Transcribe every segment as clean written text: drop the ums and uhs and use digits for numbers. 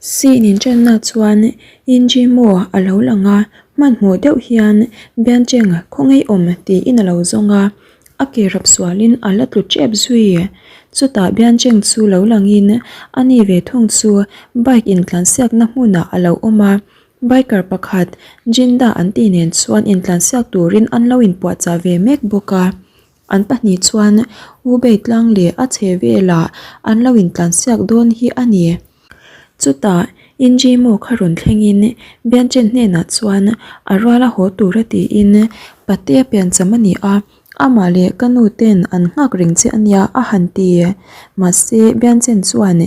Scene inṭanna chuan Injimo a lo lang a, hmanhmawh deuh hian Biancheng khawngaihawm tiin a lo zawng a, a ke rap sualin a la tlu ṭep zui. Chutah Biancheng chu lo langin a ni ve thung chu bike intlansiakna hmunah a lo awm a, biker pakhat Jinda an tih nen chuan intlansiak turin an lo inpuahchah ve mek bawk a. An pahnih chuan Hubei tlang leh a chhe velah an lo intlansiak dawn hi a ni. Chutah Injimo kha rawn thlengin Bianchen hnenah chuan a rual a haw tur a tiin Patea piancham a ni a, amah leh ka nu ten an nghak reng che a nia a han ti. Mahse Bianchen chuan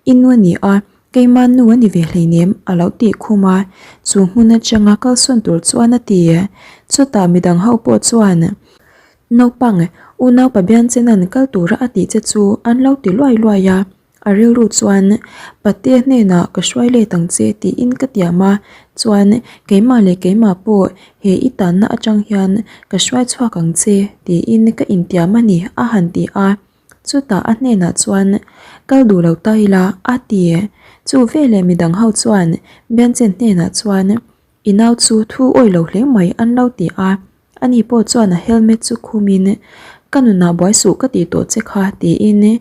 I nu a ni a, Keimah nu a ni ve hleinem a lo tih khum a, chu hmun atanga kalsawn tur chuan a ti. Chutah midang ho pawh chuan Naupang, unau Pabianchena'n kal tura a tih che chu an lo ti luai luai a, a rilru chuan Pate hnenah ka hruai let ang che tiin ka tiam a, chuan keimah leh keimah pawh he i tanna atang hian ka hruai chhuak ang che tiin ka intiam a ni a han ti a. Chutah a hnenah chuan, Kal duh lo ta ila, a ti. Chu veleh midang ho chuan Bianchen hnenah chuan, I nau chu thu awih lo hle mai an lo ti a. Ani pawh chuan a helmet chu khumin, Ka nunah buai suh ka tih tawh che kha, tiin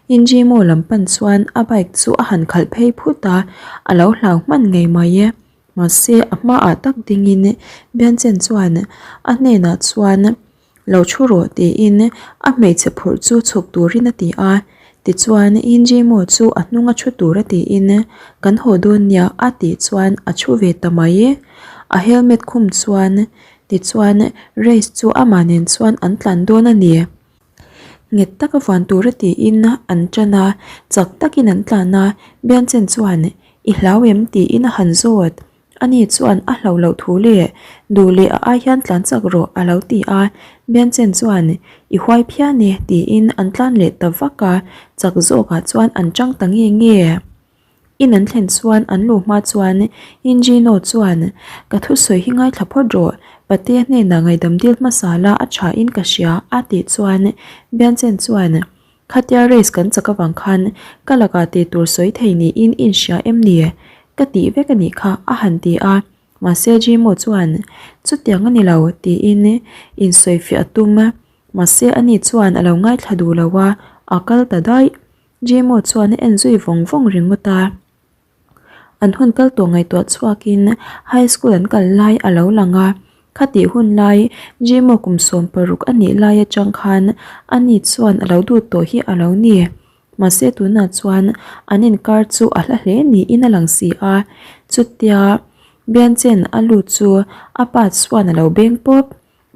Injimo lam pan chuan a bike chu a han khalh phei phut a, a lo hlau hman ngei mai e. Mahse a hmaah tak dingin Bianchen chuan a hnenah chuan, Lo thu rawh tiin a hmeichhe phurh chu chhuk turin a ti a, tichuan Injimo chu a hnung a thu tur a tiin kan haw dawn nia a tih chuan a thu ve ta mai. A helmet khum chuan tichuan race chu amah nen chuan an tlan dawn a ni. Nghet taka vuan tur a tiin an tan a, chak takin an tlan a, Bianchen chuan I hlau em tiin a han zawt. Ani chuan a hlo loh thu leh duh leh a ai hian tlan chak rawh a lo ti a, Bianchen chuan I huai phian e tiin an tlan leh ta vak a, chak zawkah chuan an chang ta nge nge. In an thlen chuan an luh hma chuan Injino chuan Ka thusawi hi ngaithla phawt rawh, Patea hnenah ngaihdam dil hmasa la a tha in ka hria a tih chuan Bianchen chuan Khatia race kan chak avang khan ka lakah tih tur sawi thei niin i inhria em ni? Ka tih vek a nih kha a han ti a, mahse Jimo chuan chutiang a ni lo tiin insawifiah a tum a, mahse ani chuan a lo ngaithla duh lo a, a kal ta daih. Jimo chuan a en zui vawng vawng ringawt a. An hun kal tawh ngaihtuah chhuakin high school an kal lai a lo lang a, khatih hun lai Jimo kum 16 a nih lai atang khan ani chuan a lo duh tawh hi a lo ni. Mahse tunah chuan an inkar chu a hla hle niin a lang si a, chutia Bianchen a lut chu a pa chuan a lo beng pawp.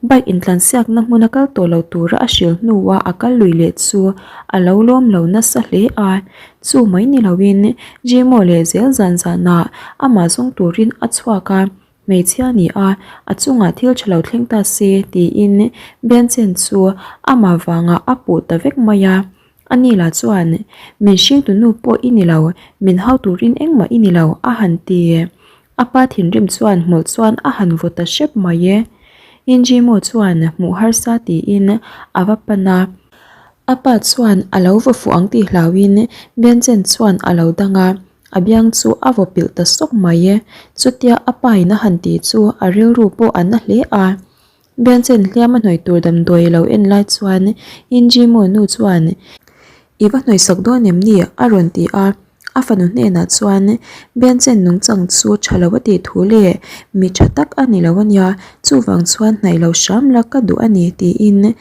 Bike intlansiakna hmuna kal tawh lo tura a hrilh hnuah a kal lui leh chu a lo lawm lo nasa hle a, chu mai ni loin Jimo leh zel zan zanah amah zawng turin a chhuak a, hmeichhia ni a, a chungah thil tha lo thleng ta se tiin Benchen chu amah vangah a puh ta vek mai a. Ani lah chuan, Min hringtunu pawh i ni lo, min hau turin engmah i ni lo a han ti. A pa thinrim chuan hmawlh chuan a han vaw ta hrep mai e. Injimo chuan hmuh harsa tiin a va pan a. A pa chuan a lo vaw fuh ang tih hlauhin Bianchen chuan a lo dang a, a biang chu a vaw pilh ta sawk mai e. Chutia a pa in a han tih chu a rilru pawh a na hle a. Bianchen hliam a hnawih tur damdawi a lo en lai chuan Injimo nu chuan I va hnawihsak dawn em ni? a rawn ti a. A fanu hnenah chuan Bianchen nungchang chu tha lo a tih thu leh mi tha tak a ni lo a nia, chuvang chuan hnaih lo hram la ka duh a ni tiin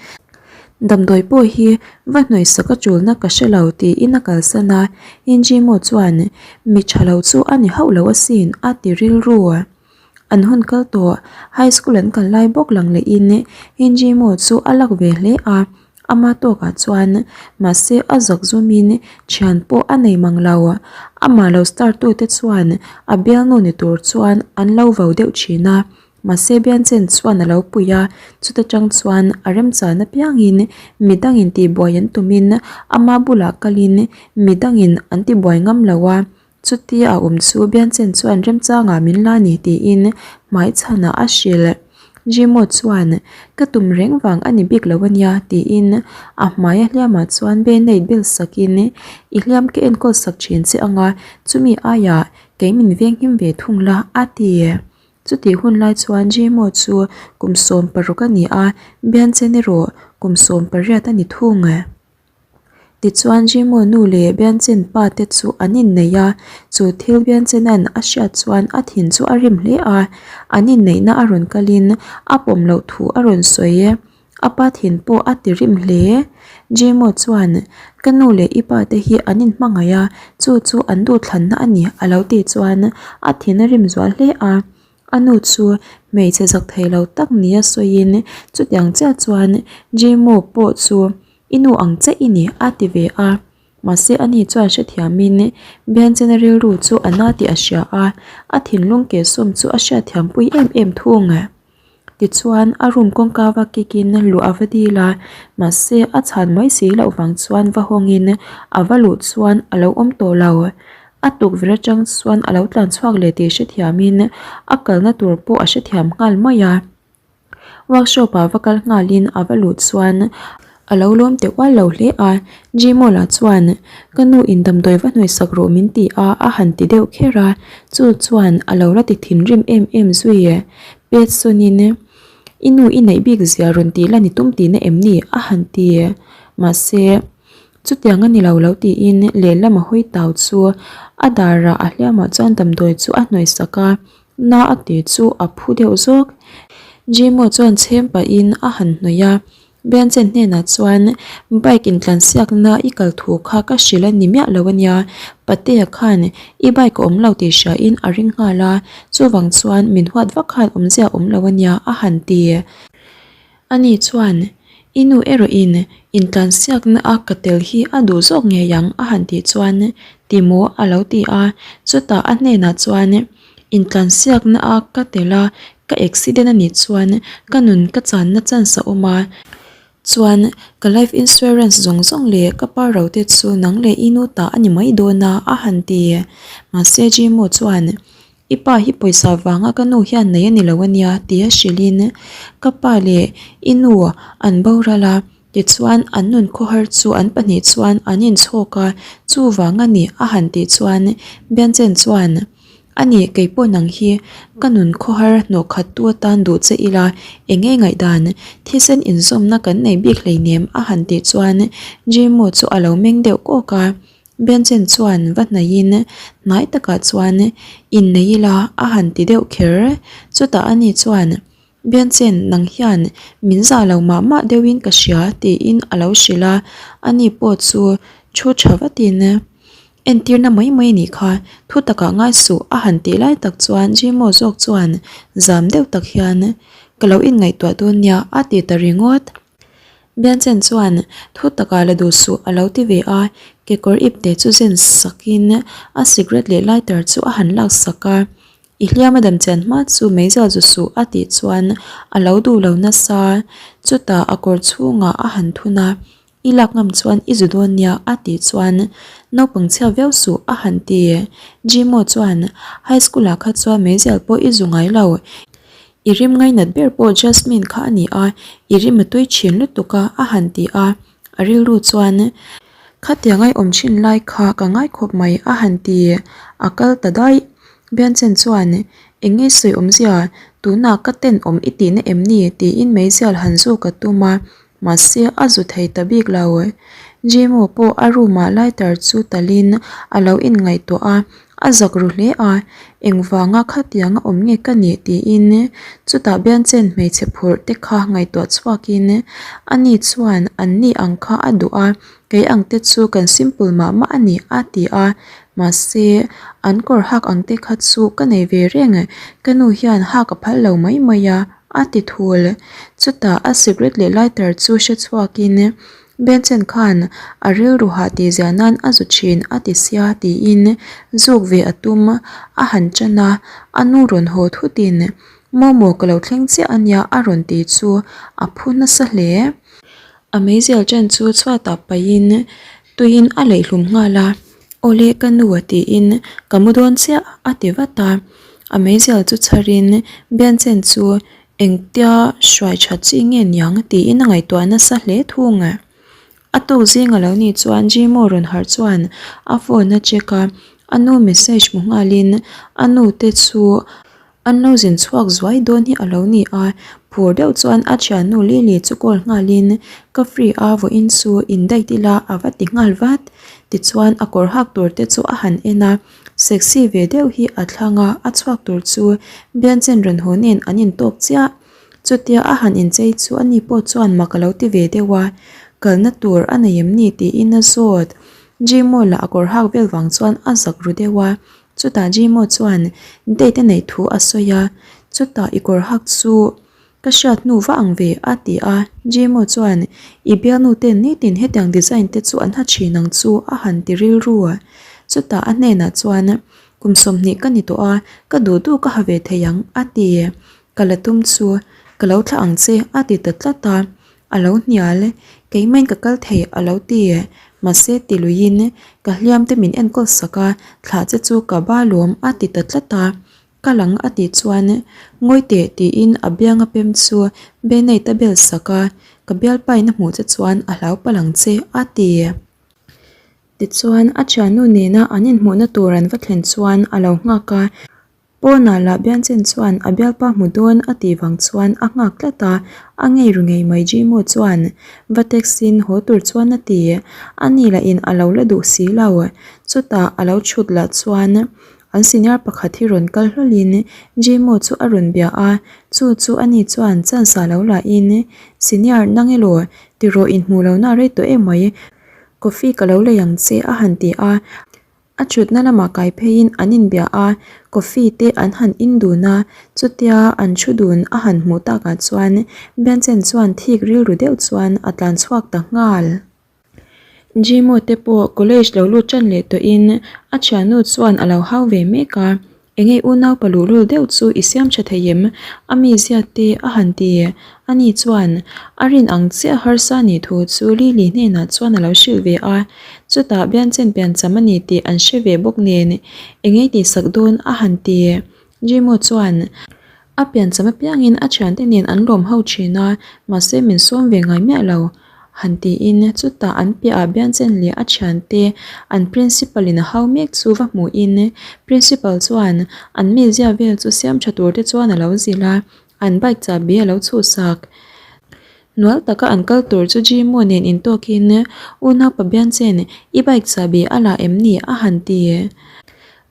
damdawi pawh hi va hnawihsak a tulna ka hre lo tiin a kalsan a. Injimo chuan mi tha lo chu a ni hauh lo asin a ti rilru. An hun kal tawh, high school an kal lai bawk lang lehin Injimo chu a lak ve hle a, ama tawkah chuan mahse a zak zumin thian pawh a nei mang lo. Amah lo star tute chuan a bialnu ni tur chuan an lo vau deuh thin a, mahse Bianchen chuan a lo pui a, chuta tang chuan a remchan apiangin midangin tihbuai an tumin ama bulah kalin midangin an tibuai ngam lo a. Chutia a awm chu Bianchen chuan remchangah min la ni tiin hmaichhanah a hrilh. Jimo chuan, Ka tum reng vang a ni bik lo a nia tiin a hmai a hliamah chuan band-aid bel sakin, I hliam ka enkawl sak thin che anga, chumi aiah. kei min venghim ve thung la, a ti. Chutih hun lai chuan Jimo chu kum 16 a ni a, Bianchen erawh kum 18 a ni thung. Tichuan Jimo nu leh Bianchen pa te chu an inneih a, chu thil Bianchena'n a hriat chuan a thin chu a rim hle a, an inneihna a rawn kalin a pawm loh thu a rawn sawi. A pa thin pawh a ti rim hle. Jimo chuan, Ka nu leh i pa te hi an inhmangaih a, chu chu an duhthlanna a ni a lo tih chuan a thin a rim zual hle a. A nu chu hmeichhe zak thei lo tak nia sawiin chutiang chiah chuan Jimo pawh chu I nu ang che i ni a ti ve a. Mahse ani chuan hrethiamin Bianchina rilru chu a na tih a hria a, a thinlung kehsawm chu a hriatthiampui em em thung. Tichuan a room kawngka va kikin luh a va dil a, mahse a chhan mai si loh vang chuan va hawngin a va luh chuan a lo awm tawh lo. A tukverh atang chuan a lo tlan chhuak leh tih hrethiamin a kalna tur pawh a hrethiam nghal mai a. Workshop ah va kal nghalin a va luh chuan a lo lawm teh ual lo hle a, Jimawla chuan ka nu in damdawi va hnawih sak rawh min ti a a han ti deuh kher a, chu chuan a lo la ti thinrim em em zui e. Pet sawnin i nu i neih bik zia rawn tih la ni tum tihna em ni a han ti mahse chutiang a ni lo lo tiin lehlam a hawi tau chu a darah a hliamah chuan damdawi chu a hnawih sak a. Na a ti chu a phu deuh zawk. Jimo chuan chhem pahin a han hnawih a, Bianchen hnenah chuan bike intlansiakna i kal thu kha ka hrilh a ni miah lo a nia, Patea khan i bike a awm lo tih hriain a ring nghal a, chuvang chuan min huat vak khan awmzia a awm lo a nia a han ti. Ani chuan, I nu erawhin intlansiakna a ka tel hi a duh zawk ngei ang a han tih chuan, Ti maw? a lo ti a. Chutah a hnenah chuan, Intlansiakna a ka tel a, ka accident a nih chuan ka nun ka channa chance a awm a. Chuan, ka life insurance zawng zawng leh ka pa ro te chu nang leh i nu ta a ni mai dawn a, a han ti. Mahse Jimo chuan, I pa hi pawisa vanga ka nu hian nei a ni lo a nia tia hrilhin ka pa leh i nu an boral a, tichuan an nun khawhar chu an pahnih chuan an inchhawk a, chuvang a ni a han tih chuan Bianchen chuan A ni keipawh nang hi ka nun khawhar hnawh khat tu atan duh che ila eng nge ngaihdan thisen inzawmna kan nei bik hleinem a han tih chuan Jimo chu a lo meng deuh kawk a. Benchen chuan va hnaihin hnai takah chuan innei ila a han ti deuh kher. Chutah ani chuan, Benchen, nang hian min zah lo mah mah deuhin ka hria tiin a lo hrilh a, ani pawh chu thu tha vatin, Entirna mai mai anih kha, thu takah ngai suh a han tih lai tak chuan Jimo zawk chuan zam deuh tak hian, Ka lo inngaihtuah dawn nia a ti ta ringawt. Bianchen chuan thu takah la duh suh a lo ti ve a, kekawr ipte chu zen sakin a cigarette leh lighter chu a han lak sak a, I hliam a dam chian hma chu meizial zu suh a tih chuan a lo duh lo nasa, chutah a kawr chhungah a han thun a, I lak ngam chuan i zu dawn nia a tih chuan naupang chhia viau suh a han ti. Jimo chuan high school ah kha chuan meizial pawh i zu ngai lo, I rim ngainat ber pawh Jasmine kha a ni a, i rim a tui thin lutuk a, a han ti a. A rilru chuan, Khatiang ai awm thin lai kha ka ngai khawp mai, a han ti. A kal ta daih. Bianchen chuan, Eng nge sawi awmzia, tunah ka tenawm i tihna em ni? tiin meizial han zuk a tum a. Mahse a zu thei ta bik lo. Jimo pawh a room ah lighter chu talin a lo inngaihtuah a, a zak ru hle a, engvanga khatiang a awm nge ka nih tiin chutah Bianchen hmeichhe phurh te kha ngaihtuah chhuakin ani chuan an ni ang kha a duh a, kei ang te chu kan simple mah mah a ni a ti a, mahse an kawr hak ang te kha chu ka nei ve reng, ka nu hian hak a phal lo mai mai a. A ti thul. Chutah a cigarette leh lighter chu hre chhuakin Benson khan a rilru hah tih ziah nan a zu thin a ti sia tiin zuk ve a tum a han tan a, a nu rawn haw thutin Momo ka lo thleng chiah a nia a rawn ti chu a phu nasa hle. A meizial chen chu chhuatah pahin tuiin a leihlum nghal a, Awle ka nu a tiin ka mu dawn chiah a ti vat a, a meizial chu chharin Bianchen chu engtia hruai tha chi nge niang tiin a ngaihtuah nasa hle thung. A tuk zing a lo nih chuan Jimo rawn harh chuan a phone a check a. A nu message hmu nghalin a nu te chu an lo zin chhuak zuai dawn hi a lo ni a, phur deuh chuan a thiannu Lily chu call nghalin ka free a vawiin chu in date ila a va ti nghal vat. Tichuan a kawr hak tur te chu a han en a, sexy ve deuh hi a thlang a, a chhuak tur chu Bianchen rawn haw nen an intawk chiah. Chutia a han inchei chu ani pawh chuan mak a lo ti ve deuh a, kalna tur a nei em ni tiin a zawt. Jimo lah a kawr hak vel vang chuan a zak ru deuh a, chutah Jimo chuan date a neih thu a sawi a, chutah i kawr hak chu ka hriat hnu va ang ve a ti a, Jimo chuan i bialnu ten nitin hetiang design te chu an ha thin ang chu a han ti rilru a, chutah a hnenah chuan kum 20 ka ni tawh a, ka duh duh ka ha ve thei ang a ti. Ka la tum chu ka lo thlah ang che a ti ta tlat a, a lo hnial keimah in ka kal thei a lo ti mahse ti luiin ka hliam te min enkawl sak a thlah che chu ka ba lawm a ti ta tlat a, ka lang a tih chuan ngawi teh tiin a bianga pem chu Benate a bel sak a, ka bialpa in a hmuh che chuan a hlau palh ang che a ti. Tichuan a thiannu nena an inhmuhna tur an va thlen chuan a lo nghak a. Pawnah lah Bianchen chuan a bialpa hmu dawn a tih vang chuan a nghak tlat a, a ngei ru ngei mai Jimo chuan va text in haw tur chuan a ti. A ni lah in a lo la duh si lo. Chutah a lo chhut lah chuan an senior pakhat hi rawn kal hlawl in Jimo chu a rawn bia a, chu chu a ni chuan chance a lo la in Senior nang elaw tiraw inhmuh lohna a rei tawh em mai, coffee ka lo lei ang che a han ti a. A thutna lamah kai pheiin an inbia a, coffee te an han in dun a, chutia an thu dun a han hmuh takah chuan Bianchen chuan thik rilru deuh chuan a tlan chhuak ta nghal. Jimo te pawh college lo lut tan leh tawhin a thiannu chuan a lo hau ve mek a, Enge unau pa luhlul deuh chu i siam tha thei em? A mizia te a han ti. Ani chuan a rin ang chiah harsa nih thu chu Lily hnenah chuan a lo hrilh ve a. Chutah Bianchen piancham a ni tih an hre ve bawk nen enge tihsak dawn a han ti. Jimo chuan A piancham apiangin a thiante nen an lawm ho thin a, mahse min sawm ve ngai miah lo, han tiin chutah an piahah Bianchen leh a thiante an principal in a hau mek chu va hmuhin principal chuan an mizia vel chu siam tha tur te chuan a lo zilh a, an bike chahbi a lo chhuhsak. Hnual taka an kal tur chu Jimo nen intawkin Unaupa Bianchen i bike chahbi a la em ni? a han ti.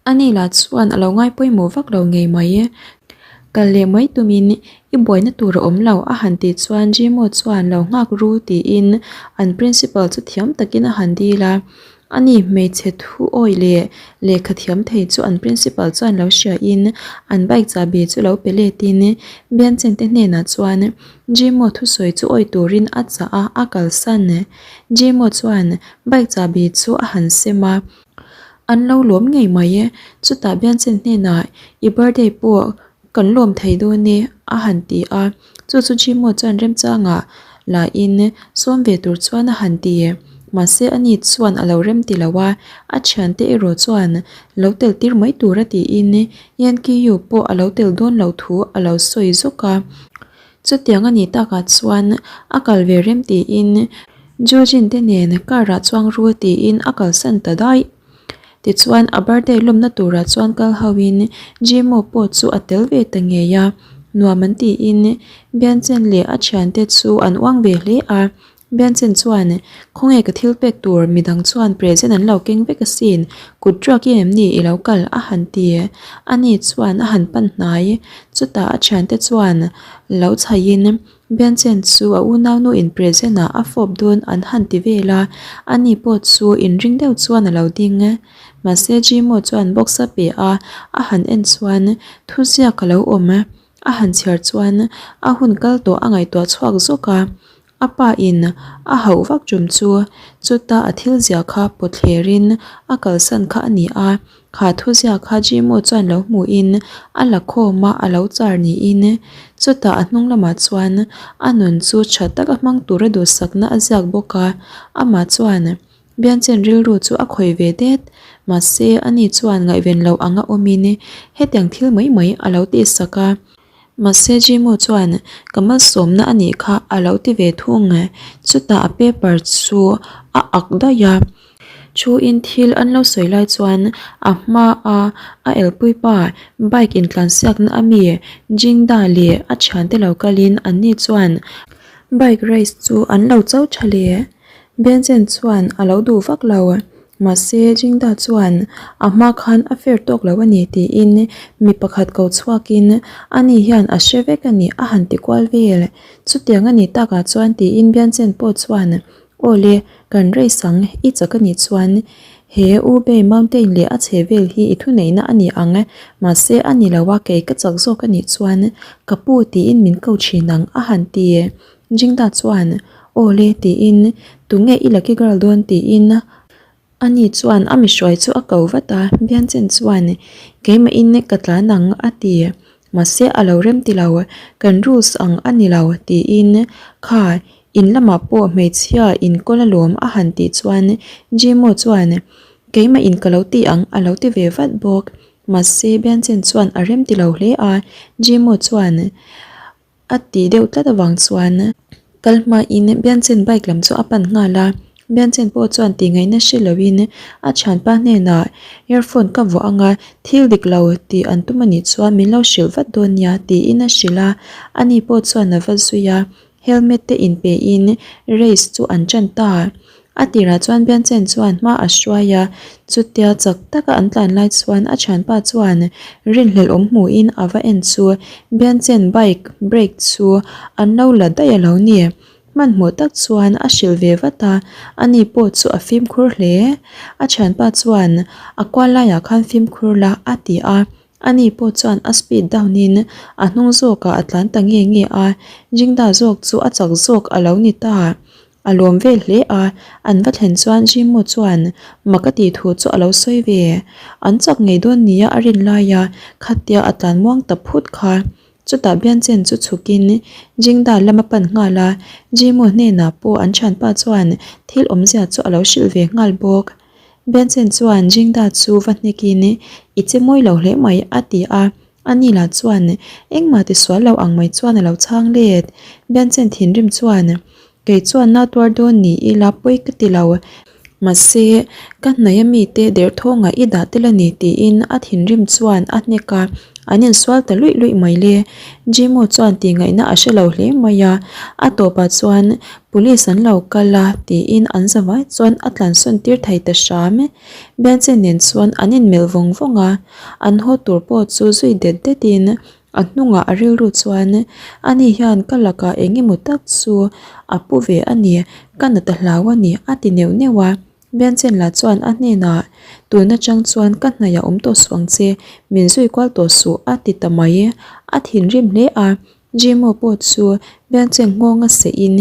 Ani lah chuan a lo ngai pawimawh vak lo ngei mai. Kal leh mai tumin i buaina tur a awm lo a han tih chuan Jimo chuan lo nghak ru tiin an principal chu thiam takin a han dil a. Ani hmeichhe thu awi leh lehkha thiam thei chu an principal chuan lo hriain an bike chahbi chu lo pe letin Bianchen te hnenah chuan Jimo thusawi chu awi turin a chah a, a kalsan. Jimo chuan bike chahbi chu a han sem a. An lo lawm ngei mai e, chutah Bianchen hnenah i birthday pawh kan lawm thei dawn e a han ti a, chu chu Jimo chuan remchangah la in sawm ve tur chuan a han ti. Mahse ani chuan a lo rem ti lo a, a thiante erawh chuan lo tel tir mai tur a tiin Yankiyu pawh a lo tel dawn lo thu a lo sawi zawk a. Chutiang a nih takah chuan a kal ve rem tiin Jujin te nen car ah chuang ru tiin a kalsan ta daih. Tichuan a birthday lawmna turah chuan kal ho in Jimo pawh chu a tel ve ta ngei a, nuam an tiin Bianchen leh a thiante chu an uang ve hle a. Bianchen chuan, Khawnge ka thil pek tur midang chuan present an lo keng vek asin, kut ruak i em ni i lo kal a han ti. Ani chuan a han pan hnai. Chutah a thiante chuan lo chhaihin Bianchen chu a unaunu in present ah a fawp dawn an han ti vel a, ani pawh chu inring deuh chuan a lo ding. Mahse Jimo chuan box a pe a, a han en chuan thuziak a lo awm. A han chhiar chuan a hun kal tawh a ngaihtuah chhuak zawk a. A pa in a hauh vak tum chu chuta a thil ziah kha pawt thler in a kalsan kha a ni a, kha thu ziah kha Jimo chuan lo hmu in a la khawm a, a lo char niin chutah a hnung lamah chuan a nun chu tha taka hmang tura duhsakna a ziak bawk a, amah chuan Bianchen rilru chu a khawih ve det, mahse ani chuan ngaihven loh anga awmin hetiang thil mai mai a lo tihsak a. Mahse Jimo chuan ka malsawmna a nih kha a lo ti ve thung. Chutah a paper chu a ak daih a. Thuin thil an lo sawi lai chuan a hmaa a elpui pa bike intlansiakna a mi Jingda leh a thiante lo kalin anni chuan bike race chu an lo cho tha leh. Benjen chuan a lo duh vak lo. Mahse Jingda chuan a hma khan a fair tawk lo a ni tiin mi pakhat ko chhuakin ani hian a hre vek a ni a han ti kual vel. Chutiang a nih takah chuan tiin Bianchen pawh chuan Aw le, kan race ang, i chak a nih chuan he Ubei Mountain leh a chhe vel hi i thuneihna a ni ang, mahse a ni lo a kei ka chak zawk a nih chuan ka pu tiin min ko thin ang a han ti. Jingda chuan Aw le tiin tunge i lucky girl dawn tiin Ani chuan a mihruai chu a ko vat a, Bianchen chuan, Keimahin ka tlan ang a ti. Mahse a lo rem ti lo, kan rules ang a ni lo tiin, Kha, in lamah pawh hmeichhia in kawl alawm a han tih chuan Jimo chuan, Keimahin ka lo ti ang a lo ti ve vat bawk. Mahse Bianchen chuan a rem ti lo hle a, Jimo chuan, A tih deuh tlat avang chuan kal hmain Bianchen bike lam chu a pan nghal a, Bianchen pawh chuan tih ngaihna hre loin a thianpa hnenah earphone ka vuah anga thil dik lo tih an tum anih chuan min lo hrilh vat dawn nia tiin a hrilh a, ani pawh chuan a va zui a, helmet te inpe in race chu an tan ta. A tirah chuan Bianchen chuan hma a hruai a, chutia chak taka an tlan lai chuan a thianpa chuan rinhlelh awm hmuhin a va en chu Bianchen bike brake chu an lo la daih a lo ni. Hmanhmawh tak chuan a hrilh ve vat a, ani pawh chu a fimkhur hle. A thianpa chuan a kual laiah khan fimkhur la a ti a, ani pawh chuan a speed down in a hnung zawkah a tlan ta nge nge a, Jingda zawk chu a chak zawk a lo ni ta. A lawm vel hle a, an va thlen chuan Jimo chuan mak a tih thu chu a lo sawi ve. An chak ngei dawn nia a rin laia khatia a tlan muang ta phut kha. Chutah Bianchen chu chhukin Jingda lam a pan nghal a, Jimo hnenah pawh an thianpa chuan thil awmzia chu a lo hrilh ve nghal bawk. Bianchen chuan Jingda chu va hnekin I che mawi lo hle mai a ti a, Ani lah chuan engmah ti sual lo ang mai chuan a lo chhang let. Bianchen thinrim chuan, Kei chuan na tuar dawn ni ila pawi ka ti lo. Mahse, ka hnaih a mite derthawngah i dah tel a ni tiin a thinrim chuan a hnek a, an insual ta luih luih mai le. Jimo chuan tihngaihna a hre lo hle mai a, a tawpah chuan police an lo kal a tiin an zavai chuan a tlansawn tir thei ta hram. Bianchen nen chuan an inmelh vawng vawng a. An haw tur pawh chu zui det det in a hnungah a rilru chuan ani hian ka lakah eng emaw tak chu a pu ve a ni, ka nat a hlau a ni a ti neuh neuh a. Bianchen lah chuan a hnenah tun atang chuan ka hnaih a awm tawh suh ang che, min zui kual tawh suh a ti ta mai. A thinrim hle a, Jimo pawh chu Bianchen nghawng a seh in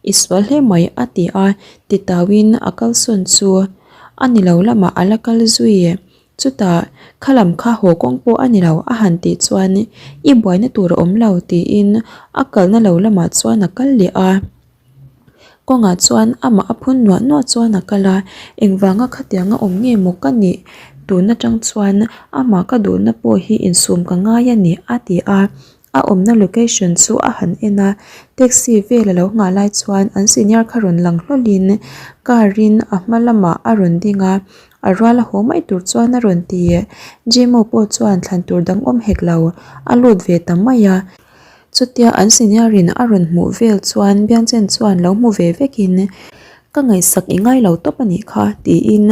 i sual hle mai a ti a, titauin a kalsawn chu a ni lo lamah a la kal zui. Chutah, kha lam kha haw kawng pawh a ni lo a han tih chuan i buaina tur a awm lo tiin a kalna lo lamah chuan a kal leh a. Kawngah chuan amah a phun nuah nuah chuan a kal a, engvanga khatianga awm nge maw ka nih tun atang chuan amah ka duhna pawh hi insum ka ngai a ni a ti a. A awmna location chu a han en a, taxi vel a lo nghah lai chuan an senior kha rawn lang hlawlhin car in a hma lamah a rawn ding a, a rual a haw mai tur chuan a rawn ti. Jimo pawh chuan thlan tur dang awm hek lo, a lut ve ta mai a. Chutia an senior in a rawn hmuh vel chuan Biangchen chuan lo hmu ve vekin ka ngaihsak i ngai lo tawp a nih kha tiin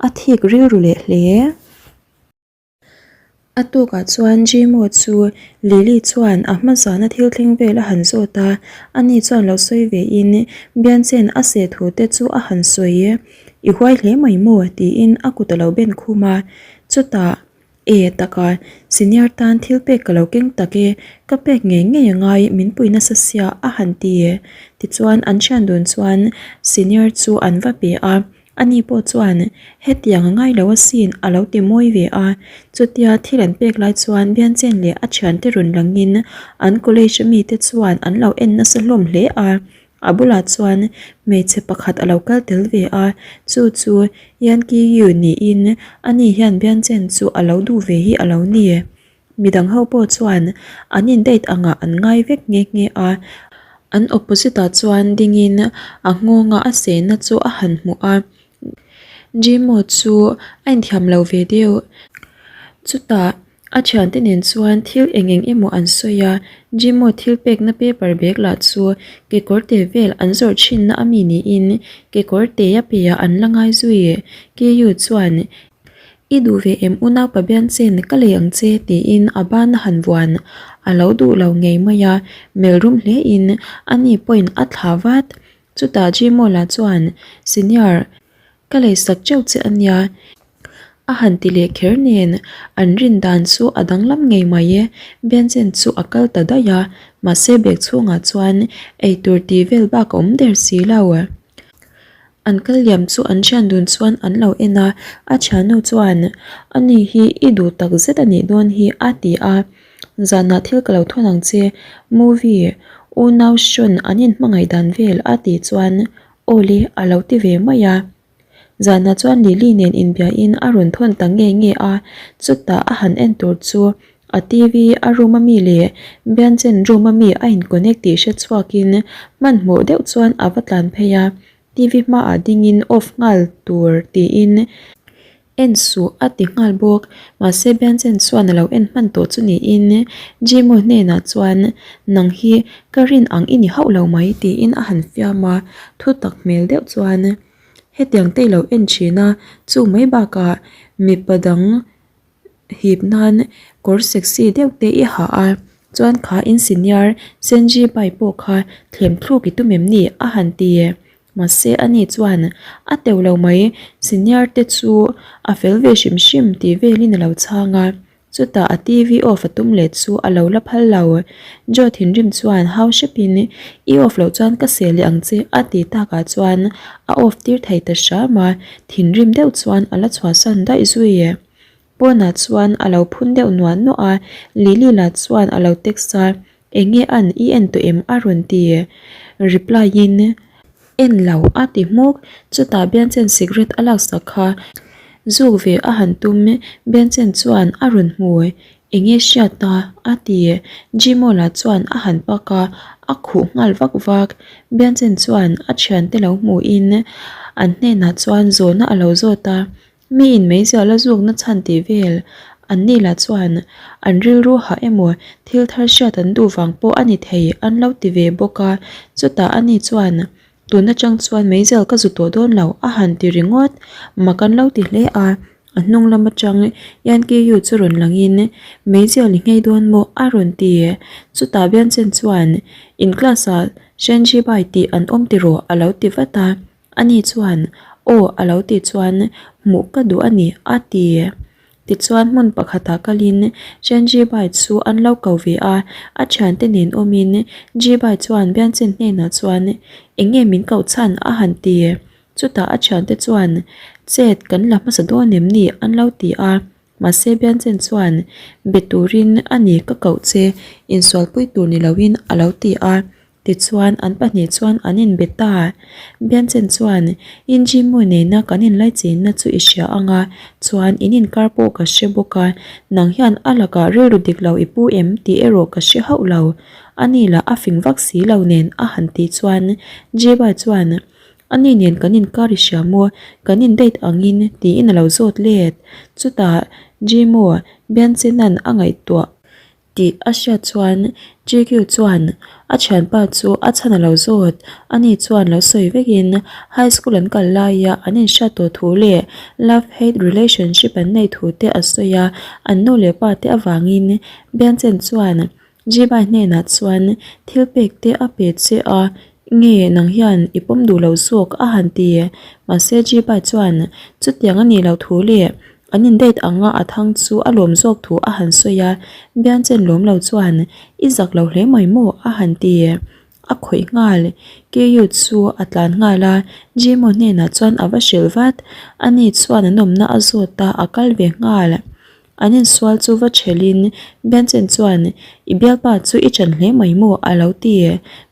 a thik rilru leh hle. A tukah chuan Jimo chu Lily chuan a hma zana thil thleng vel a han zawt a, ani chuan lo sawi ve in Bianchen a seh thu te chu a han sawi. I huai hle mai maw? tiin a kut a lo ben khum a. Chutah, E taka, senior tan thil pek ka lo keng tak e, ka pek ngei ngei a ngai, min pui nasa sia a han ti. Tichuan an thian dun chuan senior chu an va pe a. Ani pawh chuan, Hetiang a ngai lo asin a lo ti mawi ve a. Chutia thil an pek lai chuan Bianchen leh a thiante rawn langin an college mite chuan an lo en nasa hlawm hle a. A bulah chuan hmeichhe pakhat a lo kal tel ve a, chu chu Yan Ki Yu niin ani hian Bianchen chu a lo duh ve hi a lo ni. Midang ho pawh chuan an in date angah an ngai vek nghe nghe a, an opposite ah chuan dingin a nghawnga a sehna chu a han hmuh a. Jimo chu a inthiam lo ve deuh. Chutah a thiante nen chuan thil eng eng emaw an sawi a, Jimo thil pekna paper bag lah chu kekawr te vel an zawrh thinna a mi niin kekawr te a pe ah an la ngai zui. Ku chuan I duh ve em unaupa Bianchen ka lei ang che tiin a ban a han vuan. A lo duh lo ngei mai a, melrum hle in ani pawhin a thla vat. Chutah Jimawla chuan Senior ka lei sak teuh che ania a han ti leh kher nen an rin dan chu a danglam ngei mai e. Bianchen chu a kal ta daih a, mahse bag chhungah chuan eitur tih vel bak a awm der si lo. An kal liam chu an thian dun chuan an lo en a, a thiannu chuan, Ani hi i duh tak zet a nih dawn hi a ti a, Zanah thil ka lo thawn ang che, movie, unau hrawn an inhmangaih dan vel a tih chuan Aw le a lo ti ve mai a. Zanah chuan Lily nen inbiain a rawn thawn ta nge nge a, chutah a han en tur chu A TV a room a mi leh Bianchen room a mi a in connect tih hre chhuakin hmanhmawh deuh chuan a va tlan phei a, TV hmaah dingin off nghal tur tiin en suh a ti nghal bawk. Mahse Bianchen chuan a lo en hman tawh chu niin Jimo hnenah chuan nang hi ka rin ang i ni hauh lo mai tiin a han fiam a, thu tak hmel deuh chuan hetiang te i lo en thin a, chu mai bakah mipa dang hip nan kawr sexy deuh te i ha a chuan kha in senior Senji bai pawh kha thlem thluk i tum em ni a han ti mahse ani chuan a teuh lo mai senior te chu a fel ve hrim hrim tih velin a lo chhang a chutah a T V off a tum leh chu a lo la phal lo Joe thinrim chuan hau hrep in i off loh chuan ka seh leh ang che a tih takah chuan a off tir thei ta hram a thinrim deuh chuan a la chhuahsan daih zui. Pawnah chuan a lo phun deuh nuah nuah a, Lily lah chuan a lo text a, Eng nge an i en tawh em? a rawn ti. Reply in, En lo a ti hmuk. Chutah Bianchen cigarette a laksak kha zuk ve a han tum, Bianchen chuan a rawn hmu. Enge hriat a? a ti. Jimawla chuan a han pak a, a khuh nghal vak vak. Bianchen chuan a thiante lo hmuhin an hnenah chuan zawhna a lo zawt a, Miin meizial a zukna chhan tih vel an ni lah chuan an rilru hah emaw thil thar hriat an duh vang pawh a ni thei an lo ti ve bawk a. Chutah ani chuan tun atang chuan meizial ka zu tawh dawn lo a han ti ringawt. Mak an lo ti hle a, a hnung lam atang Yankiyu chu rawn langin meizial i nghei dawn maw a rawn ti. Chutah Bianchen chuan in class ah Shenji Bai tih an awm tiraw a lo ti vat a. Ani chuan, Aw a lo tih chuan hmuh ka duh a ni a ti. Tichuan hmun pakhatah kalin Shenji Bai chu an lo ko ve a, a thiante nen awmin Ji Bai chuan Bianchen hnenah chuan Eng nge min koh chhan a han ti. Chutah a thiante chuan Chet kan la hmasa dawn em ni an lo ti a. Mahse Bianchen chuan Be turin a ni ka koh che, insualpui tur ni loin a lo ti a. Tichuan, an pahnih chuan an inbe ta. Bianchen chuan, In Jimmu nena kan inlaichinna chu i hria ang a, chuan in inkar pawh ka hre bawk a, nang hian a lakah rilru dik lo i pu em tih erawh ka hre hauh lo. Ani lah a fing vak si lo nen a han tih chuan Jiba chuan, Ani nen kan inkar i hria maw? Kan in date angin tiin a lo zawt let. Chutah Jimmu, Bianchena'n a ngaihtuah. Tih a hriat chuan JQ chuan a thianpa chu a chhan a lo zawt. Ani chuan lo sawi vekin high school an kal laia an inhriat tawh thu leh love hate relationship an neih thu te a sawi a, an nu leh pa te avangin Bianchen chuan Jibai hnenah chuan thil pek te a pe che a, nge nang hian i pawm duh lo zawk a han ti. Mahse Jibai chuan chutiang a nih loh thu leh An in date anga a thang chu a lawm zawk thu a han sawi a, Bianchen lawm lo chuan i zak lo hle mai maw a han ti. A khawih nghal, Keyu chu a tlan nghal a, Jimo hnenah chuan a va hrilh vat. Ani chuan an awmna a zawt a, a kal ve nghal. An insual chu va thelhin Bianchen chuan i bialpa chu i chan hle mai maw a lo ti.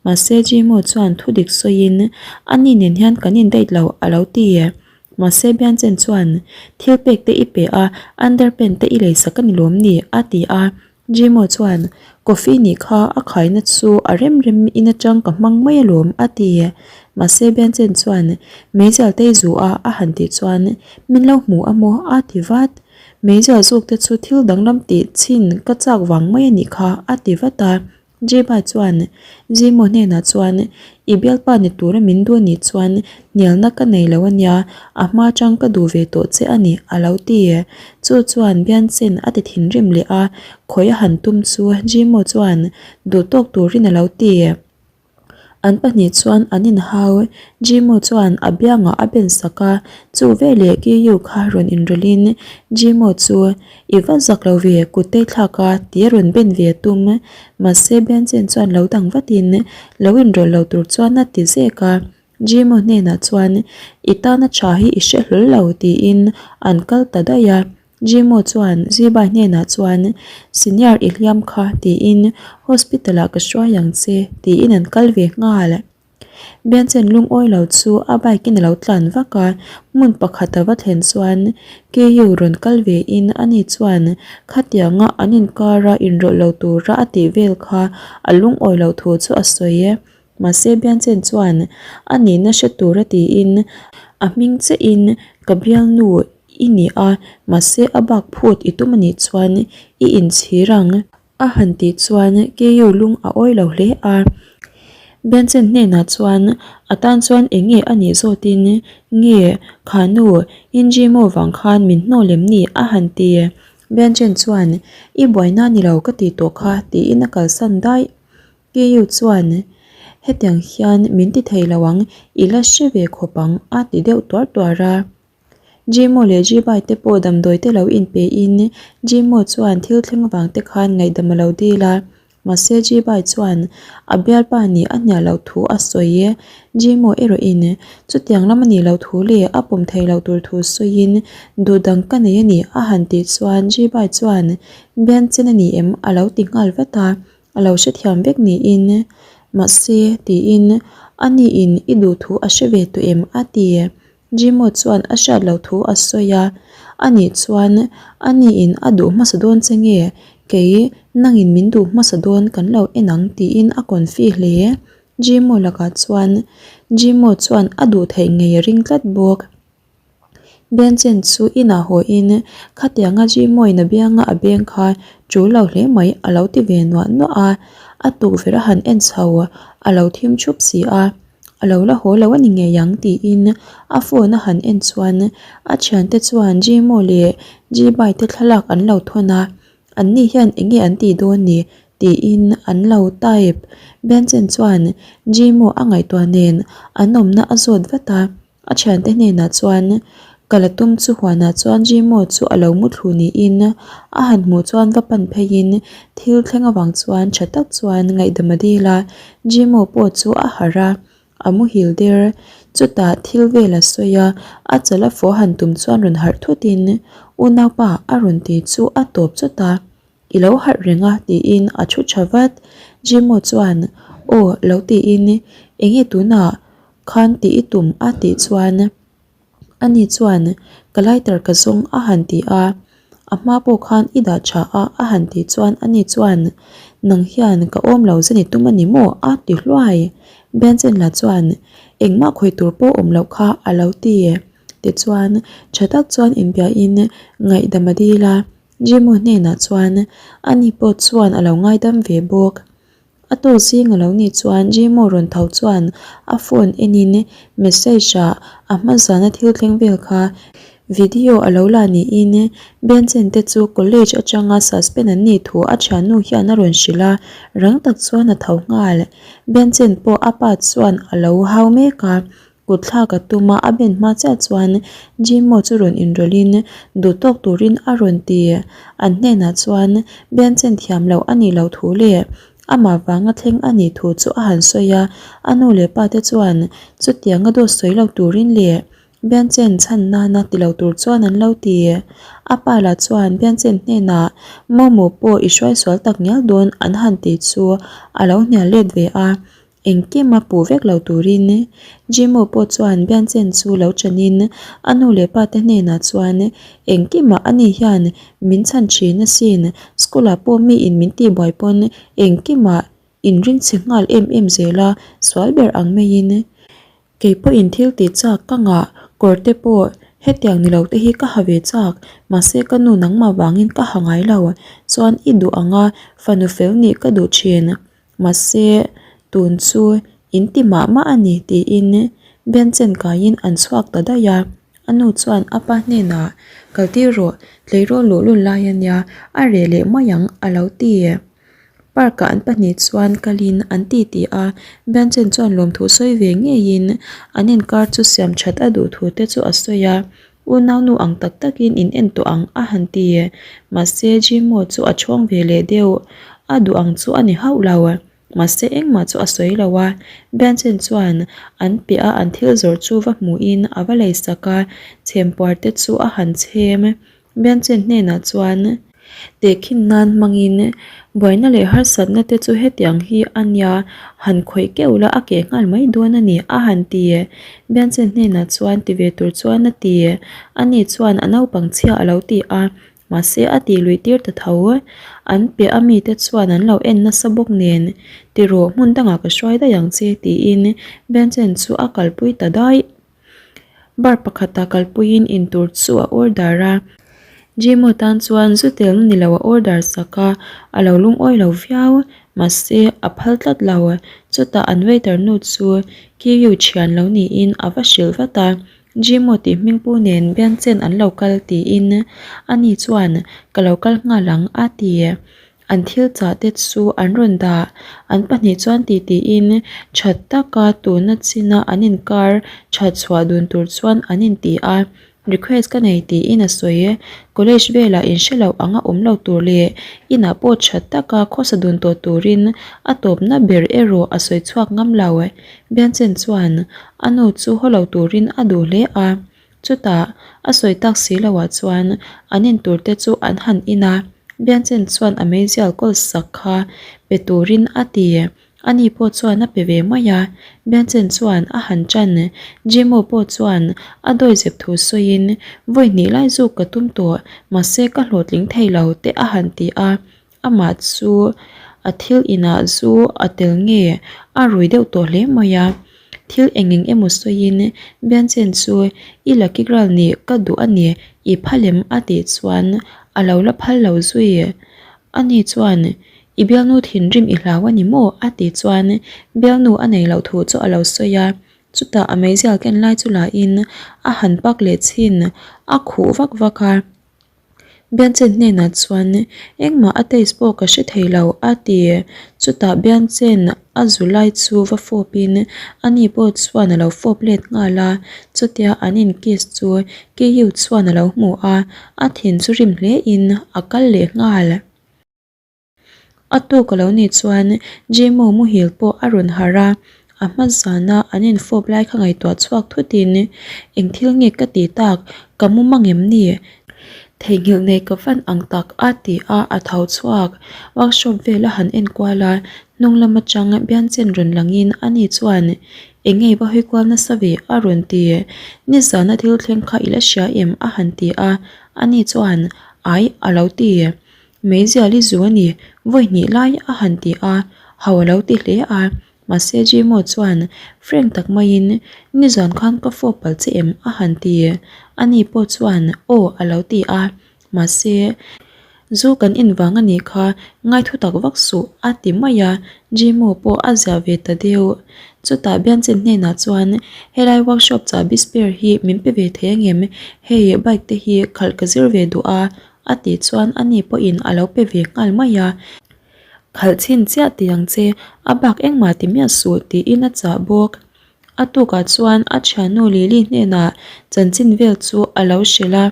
Mahse Jimo chuan thudik sawiin ani nen hian kan in date lo a lo ti. Mahse Bianchen chuan, Thil pek te i pe a, underpant te i lei sak a ni lawm ni? a ti a. Jimo chuan, Coffee nih kha a khaina chu a rem rem in atang ka hmang mai alawm a ti. Mahse Bianchen chuan, Meizial te i zu a a han tih chuan, Min lo hmu a maw? a ti vat. Meizial zuk te chu thil danglam tih chhin ka chak vang mai a nih kha a ti vat a. Jeba chuan Jimo hnenah chuan, I bialpa ni tura min duh anih chuan hnialna ka nei lo ania, a hma atang ka duh ve tawh che a ni, a lo ti. Chu chuan Bianchen a ti thinrim leh a, khawi a han tum chu Jimo chuan duh tawk turin a lo ti. An pahnih chuan an inhau, Jimo chuan a biangah a ben sak a, chu veleh Kiyu kha rawn inrawlhin Jimo chu I va zak lo ve, kut te thlak a, ti a rawn ben ve a tum. Mahse Benjain chuan lo dang vatin lo inrawlh lo tur chuan a ti zek a. Jimo hnenah chuan, I tana tha hi i hre hlawl lo, tiin an kal ta daih a. Jimo chuan Zibai hnenah chuan, Senior i hliam kha, tiin hospital ah ka hruai ang che, tiin an kal ve nghal. Bianchen lungawi lo chu a bike in a lo tlan vak a, hmun pakhat a va thlen chuan KU rawn kal ve in ani chuan khatianga an inkara inrawlh lo tura a tih vel kha a lungawi loh thu chu a sawi e. Mahse Bianchen chuan a nihna hre tura tiin a hming chiah in ka bialnu i ni a, mahse a bak phut i tum anih chuan i inchhir ang. A han tih chuan KU lung a awi lo hle a. Benson hnenah chuan a tan chuan eng nge a nih zawtin nge kha nu Injimo vang khan min hnawl em ni a han ti. Benson chuan i buaina ni lo ka ti tawh kha tiin a kalsan daih. KU chuan hetiang hian min ti thei lo ang i la hre ve khawp ang a ti deuh tuar tuar a. Jimo leh Jibai te pawh damdawi te lo inpe in Jimo chuan thil thleng vang te khan ngaihdam a lo dil a, mahse Jibai chuan a bialpa nih a hnial loh thu a sawi e. Jimo erawh in chutiang lam a nih loh thu leh a pawm theih loh tur thu sawiin duh dang ka nei a ni a han tih chuan Jibai chuan Bianchen a ni em a lo ti nghal vat a, a lo hrethiam vek niin mahse tiin a niin i duh thu a hre ve tawh em a ti. Jimo chuan a hriat loh thu a sawi a, Anih chuan a niin a duh hmasa dawn che nge? Kei nangin min duh hmasa dawn kan lo en ang tiin a confi hle. Jimo lakah chuan Jimo chuan a duh theih ngei a ring tlat bawk. Benchen chu inah hawiin khatianga Jimo-in a bianga a beng kha tul lo hle mai a lo ti ve nuah nuah a, a tukverh a han en chho a lo thim thup si a. A lo la haw lo a ni ngei ang tiin a phone a han en chuan a thiante chuan Jimo leh Jibai te thlalak an lo thawn a, anni hian eng nge an tih dawn ni tiin an lo type. Benson chuan Jimo a ngaihtuah nen an awmna a zawt vat a. A thiante hnenah chuan ka la tum chu huanah chuan Jimo chu a lo muthlu niin a han hmuh chuan va pan pheiin thil thleng avang chuan tha tak chuan ngaihdam a dil a, Jimo pawh chu a harh a, a muhil der. Chutah thil vel a sawi a, a chal a fawh han tum chuan rawn harh thutin unaupa a rawn ti chu a tawp chawt a, I lo harh reng a tiin a thu tha vat. Jimo chuan aw lo tiin enge tunah Khan tih i tum a tih chuan ani chuan ka lighter ka zawng a han ti a, a hma pawh khan i dah tha a a han tih chuan ani chuan nang hian ka awm lo zan i tum a ni maw a ti hluai. Benson lah chuan engmah khawih tur pawh awm loh kha a lo ti. Tichuan tha tak chuan inbiahin ngaihdam a dil a, Jimo hnenah chuan ani pawh chuan a lo ngaidam ve bawk. A tawk zing a lo nih chuan Jimo rawn tho chuan a phone enin message ah a hma zana thil thleng vel kha video a lo la niin Benson te chu college atanga suspend an nih thu a thiannu hian a rawn hrilh a, rang tak chuan a tho nghal. Benson pawh a pa chuan a lo hau mek a, Kut thlak a tum a, a ben hma chiah chuan Jimo chu rawn inrawlhin duh tawk turin a rawn ti. An hnenah chuan Bianchen thiam loh a nih loh thu leh amah vanga thleng a nih thu chu a han sawi a, a nu leh pa te chuan chutianga dawt sawi lo turin leh Bianchen chhan nana ti lo tur chuan an lo ti. A pa lah chuan Bianchen hnenah Momo pawh i hruai sual tak ngial dawn an han ti chu a lo hnial let ve a. Engkim a puh vek lo turin Jimo pawh chuan Bianchen chu lo chanin a nu leh pa te hnenah chuan engkimah ani hian min chhan thin asin, school ah pawh mi in min tihbuai pawn engkimah inring chhe nghal em em zel a, sual ber ang maiin Kei pawhin thil tih chak ka ngah, kawr te pawh hetiang ni lo te hi ka ha ve chak, mahse ka nu nangmah vangin ka ha ngai lo, chuan i duh ang a, fanu fel nih ka duh thin, mahse tun chu in ti mah mah a ni tiin Benchen kaiin an chhuak ta daih a, a nu chuan a pa hnenah kal tir rawh, tleirawl luhlul lai a nia, a reh leh mai ang a lo ti. Park ah an pahnih chuan kalin an ti ti a, Bianchen chuan lawmthu sawi ve ngeiin an inkar chu siam that a duh thu te chu a sawi a, unaunu ang tak takin in en tawh ang a han ti. Mahse Jimo chu a chhawng ve leh deuh, a duh ang chu a ni hauh lo. Mahse engmah chu a sawi lo a, Bianchen chuan an piah a an thil zawrh chu va hmuhin a va lei sak a, chhempuar te chu a han chhem. Bianchen hnenah chuan tehkhin nan hmangin buaina leh harsatna te chu hetiang hi a nia, han khawih keuh la a keh nghal mai dawn a ni a han ti. Bianchen hnenah chuan ti ve tur chuan a ti. Ani chuan a naupang chhia a lo ti a, mahse a tih luih tir ta tho. An piah a mite chuan an lo en nasa bawk nen, Tirawh hmun dangah ka hruai daih ang che tiin Bianchen chu a kalpui ta daih. Bar pakhata kalpuiin intur chu a order a, Jimo tan chuan zu telna ni lo a order sak a, a lo lungawi lo viau, mahse a phal tlat lo. Chutah an waiter nu chu Kiryu thian lo niin a va hrilh vat a, Jimo tih hmingpu nen bianchen an lo kal tiin ani chuan ka lo kal nghal ang a ti. An thil chah te chu an rawn dah. An pahnih chuan ti tiin that taka tuna china an inkar that chhuah dun tur chuan an inti a. Request ka nei tiin a sawi. College velah inhre loh anga awm lo tur leh inah pawh that taka khawsa dun tawh turin a tawpna ber erawh a sawi chhuak ngam lo. Bianchen chuan a nu chu haw lo turin a duh hle a. Chutah, a sawi tak si loah chuan an in tur te chu an han in a, Bianchen chuan a meizial kawl sak kha pe turin a ti. Ani pawh chuan a pe ve mai a, Bianchen chuan a han ṭan. Jimo pawh chuan a dawizep thu sawiin, Vawi hnih lai zuk ka tum tawh, mahse ka hlawhtling thei lo te a han ti a. Amah chu a thil inah zu a tel nge a rui deuh tawh hle mai a, thil eng eng emaw sawiin Bianchen chu i lucky girl nih ka duh a ni i phal em a tih chuan a lo la phal lo zui. Ani chuan i bialnu thinrim i hlau a ni maw a tih chuan bialnu a nei loh thu chu a lo sawi a, chutah a meizial ken lai chu la in a han pak leh chhin a khuh vak vak a. Bianchen hnenah chuan engmah a taste pawh ka hre thei lo a ti. Chutah Bianchen a zu lai chu va fawp in ani pawh chuan a lo fawp let nghal a, chutia an in kiss chu Keyu chuan a lo hmu a, a thin chu rim hle in a kal leh nghal. A tuk a lo nih chuan Jimo muhil pawh a rawn harh a, a hma zana an infawp lai kha ngaihtuah chhuak thutin eng thil nge ka tih tak, ka mu mang em ni? Theihnghilh nei ka van ang tak a ti a, a tho chhuak. Workshop vel a han enkual a, hnung lam atang Bianchen rawn langin ani chuan eng nge va hawi kual nasa ve a rawn ti. Nizana thil thleng kha i la hria em? a han ti a, ani chuan ai a lo ti. Meizial i zu a ni, vawi hnih lai a han ti a, ho a lo ti hle a, mahse Jimo chuan frank tak maiin nizan khan ka fawp palh che em a han ti, ani pawh chuan aw a lo ti a, mahse zu kan in vang a nih kha ngaithu tak vak suh a ti mai a, Jimo pawh a ziah ve ta deuh. Chutah Bianchen hnenah chuan helai workshop chahbi spare hi min pe ve thei angem, hei bike te hi khalh ka zir ve duh a, A tih chuan ani pawhin a lo pe ve nghal mai a, Khalh chhin chiah ti ang che, a bak engmah ti miah suh tiin a chah bawk. A tukah chuan a thiannu Lily hnenah chanchin vel chu a lo hrilh a,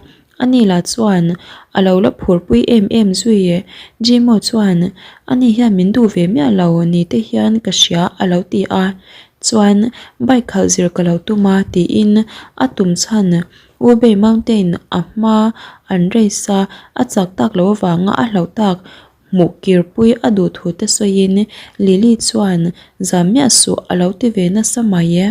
ani lah chuan a lo la phurpui em em zui. Jimo chuan, Ani hian min duh ve miah lo ni te hian ka hria a lo ti a, chuan bike khalh zir ka lo tum a tiin a tum chhan Wubei Mountain a hma an race a, a chak tak loh avanga a hlauh tak. Hmuh kirpui a duh thu te sawiin Lily chuan zam miah suh a lo ti ve nasa mai e.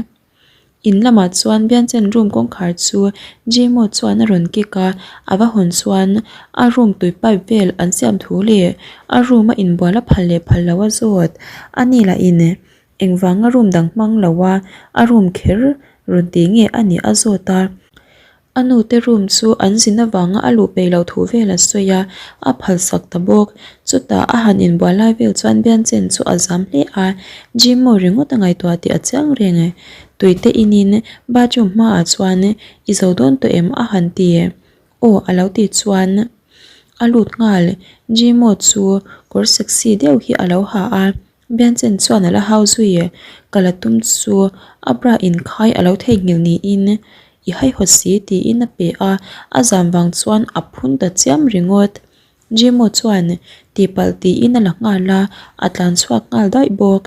In lamah chuan Bianchen room kawngkhar chu Jimo chuan a rawn kick a, a va hawn chuan a room tui pipe vel an siam thu leh a room a inbual a phal leh phal lo a zawt. A ni lah in engvanga room dang hmang lo a a room kher rawn ti nge a nih a zawt a. A nute room chu an zin avanga a luh peih loh thu vel a sawi a, a phalsak ta bawk. Chutah a han inbual lai vel chuan Bianchen chu a zam hle a, Jimmo ringawt a ngaihtuah tih a chiang reng. Tuite inin bathroom hmaah chuan i zo dawn tawh em a han ti. Aw a lo ti chuan a lut nghal. Jimmo chu kawr sexy deuh hi a lo ha a. Bianchen chuan a la hau zui e, ka la tum chu a bra inkhai a lo theihnghilh niin i haihawt si tiin a pe a, a zam vang chuan a phun ta chiam ringawt. Jimo chuan tihpalh tiin a la nghal a, a tlan chhuak nghal daih bawk.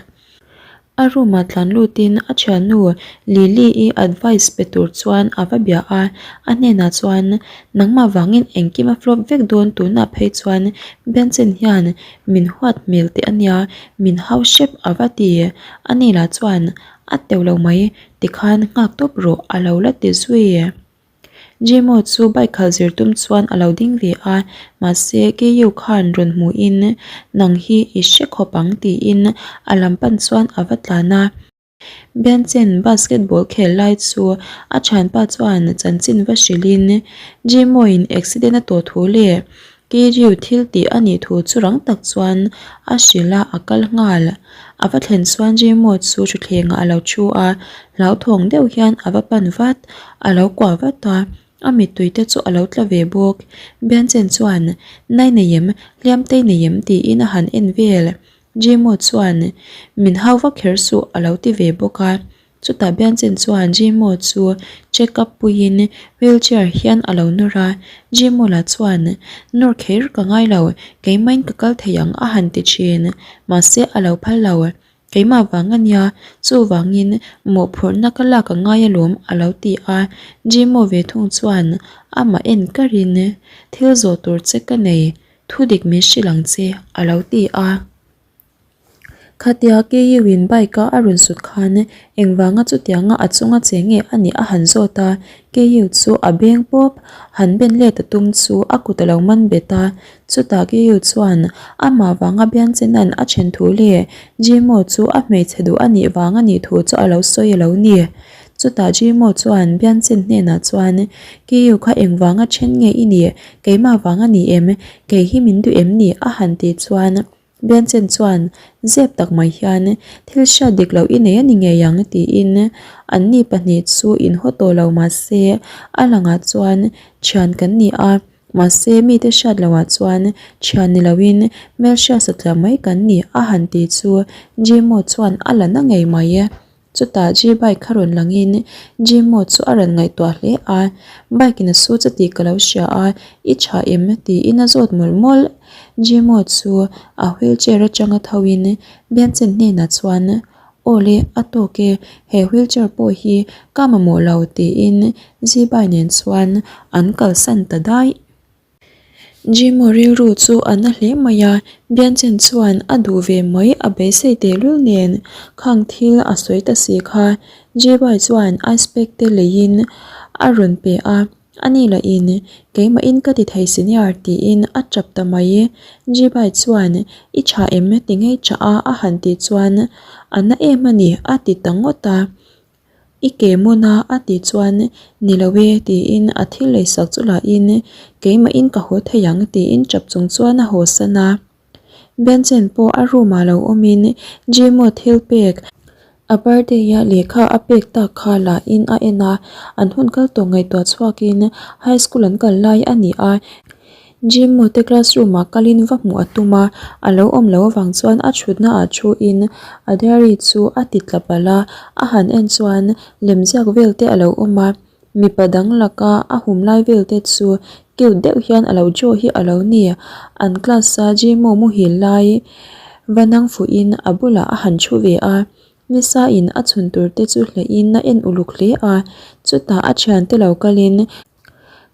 A room ah tlan lutin a thiannu Lily-i advice pe tur chuan a va bia a, a hnenah chuan nangmah vangin engkim a flop vek dawn tunah phei chuan Bianchen hian Min huat hmel teh ania, min hau hrep a va ti. A ni lah chuan a teuh lo mai, tikhan nghak tawp rawh a lo la ti zui. Jimo chu bike khalh zir tum chuan a lo ding ve a, mahse Keyu khan rawn hmuhin nang hi i hre khawp ang tiin a lam pan chuan a va tlan a. Bianchen basketball khel lai chu a thianpa chuan chanchin va hrilhin Jimoin accident a tawh thu leh Kiryu thil tih a nih thu chu rang tak chuan a hrilh a, a kal nghal. A va thlen chuan Jimo chu thutthlengah a lo thu a, hlauthawng deuh hian a va pan vat, a lo kuah vat a, a mittui te chu a lo tla ve bawk. Bianchen chuan, Nai nei em? Hliam tei nei em? tiin a han en vel. Jimo chuan, Min hau vak kher suh a lo ti ve bawk a. Chutah Bianchen chuan Jimo chu check up puiin wheelchair hian a lo nawr a. Jimo lah chuan, Nawr kher ka ngai lo, keimahin ka kal thei ang a han ti thin. Mahse a lo phal lo. Keimah vang a nia, chuvangin mawhphurhna ka lak a ngai alawm a lo ti a. Jimo ve thung chuan amah en karin, Thil zawh tur che ka nei, Thu dik min hrilh ang che, a lo ti a. Khatia KU-in bike-a a rawn sut khan engvanga chutianga a chunga che nge a nih a han zawt a, KU chu a beng pawp. Han ben let a tum chu a kut a lo man bet a. Chutah KU chuan amah vanga Bianchena'n a then thu leh Jimo chu a hmeichhe duh a nih vang a nih thu chu a lo sawi a lo ni. Chutah Jimo chuan Bianchen hnenah chuan, Kiu kha engvanga then nge i nih? Keimah vang a ni em? Kei hi min duh em ni? a han tih chuan Bianchen chuan zep tak mai hian, Thil hriat dik loh i nei a ni ngei ang tiin anni pahnih chu inhaw tawh lo mahse a langah chuan thian kan ni a, mahse mite hriat loh ah chuan thian ni loin hmelhriat satliah mai kan ni a han tih chu Jimo chuan a la na ngei mai. Chutah G bike kha rawn langin Jimo chu a rawn ngaihtuah hle a, Bike in a su che tih ka lo hria a, i tha em? tiin a zawt mawlh mawlh. Jimo chu a wheelchair atanga tho in Bianchen hnenah chuan, Aw le, a tawk e, he wheelchair pawh hi ka mamawh lo tiin Zibai nen chuan an kalsan ta daih. Jimo rilru chu a na hle mai a, Bianchen chuan a duh ve mai a beisei tehlul nen khang thil a sawi ta si kha. Jibai chuan ice pack te leiin a rawn pe a, ani lahin keimahin ka ti thei senior tiin a tap ta mai. Jibai chuan i tha em ti ngei tha a a han tih chuan a na em a ni a ti ta ngawt a. I ke mawn a a tih chuan ni lo e tiin a thil leisak chu lahin keimahin ka haw thei ang tiin tap chung chuan a haw san a. Benchen pawh a room ah lo awmin Jimo thil pek a birthday a lehkha a pek tak kha lahin a en a, an hun kal tawh ngaihtuah chhuakin high school an kal lai a ni a. Jimmo te classroom ah kalin va hmuh a tum a, a lo awm loh avang chuan a thutna ah thu in a diary chu a ti tla palh a, a han en chuan lemziak vel te a lo awm a, mipa dang laka a hum lai vel te chu cute deuh hian a lo draw hi a lo ni, an class a Jimmo muhil lai va nang fuh in a bulah a han thu ve a, nisa in a chhun tur te chu hleh in a en uluk hle a, chutah a thiante lo kalin.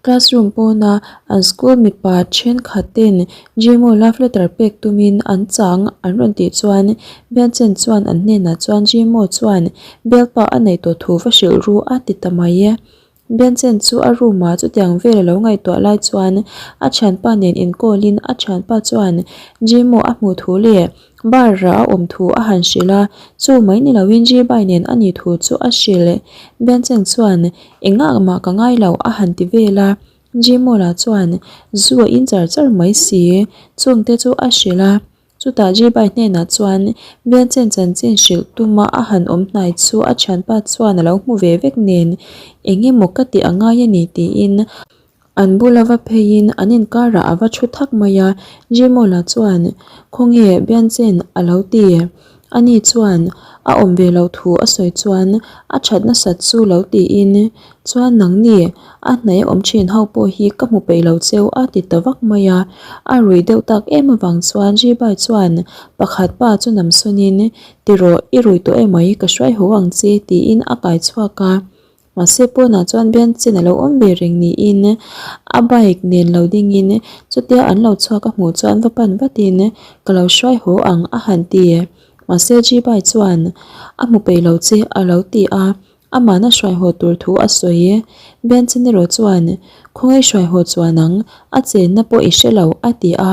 Classroom pawna an school mipa thenkhat ten Jimo love letter pek tumin an chang an rawn tih chuan Bianchen chuan an hnenah chuan Jimo chuan bialpa a neih tawh thu va hrilh ru a ti ta mai e. Bianchen chu a room ah chutiang vel a lo ngaihtuah lai chuan a thianpa nen inkawlin a thianpa chuan Jimo a hmuh thu leh bar ah a awm thu a han hrilh a, chu mai ni loin Jibai nen a nih thu chu a hrilh. Bianchen chuan engah mah ka ngai lo a han ti vel a, Jimo lah chuan zu a in char char mai si, chungte chu a hrilh a. Chutah Jibai hnenah chuan Bianchen chanchin hrilh tuma a han awm hnai chu a thianpa chuan a lo hmu ve vek nen eng emaw ka tih a ngai a ni tiin an bula va pheiin an inkarah a va thu thak mai a. Jimawla chuan Khawnge Bianchen a lo ti? Ani chuan a awm ve loh thu a sawi chuan a that nasat chu lo tiin chuan nangni a hnaih a awm thin ho pawh hi ka hmu peih lo cheu a ti ta vak mai a. A rui deuh tak em avang chuan Jibai chuan pakhat pa chu nam sawnin Tirawh i rui tawh emai ka hruai haw ang che tiin a kai chhuak a. Mahse pawnah chuan Bianchen a lo awm ve reng niin a bike nen lo dingin chutia an lo chhuak a hmuh chuan va pan vatin ka lo hruai haw ang a han ti. Mahse Jibai chuan a hmu peih lo che a lo ti a, amahna hruai haw tur thu a sawi. Bianchen erawh chuan khawngaih hruai haw chuan ang a chenna pawh i hre lo a ti a.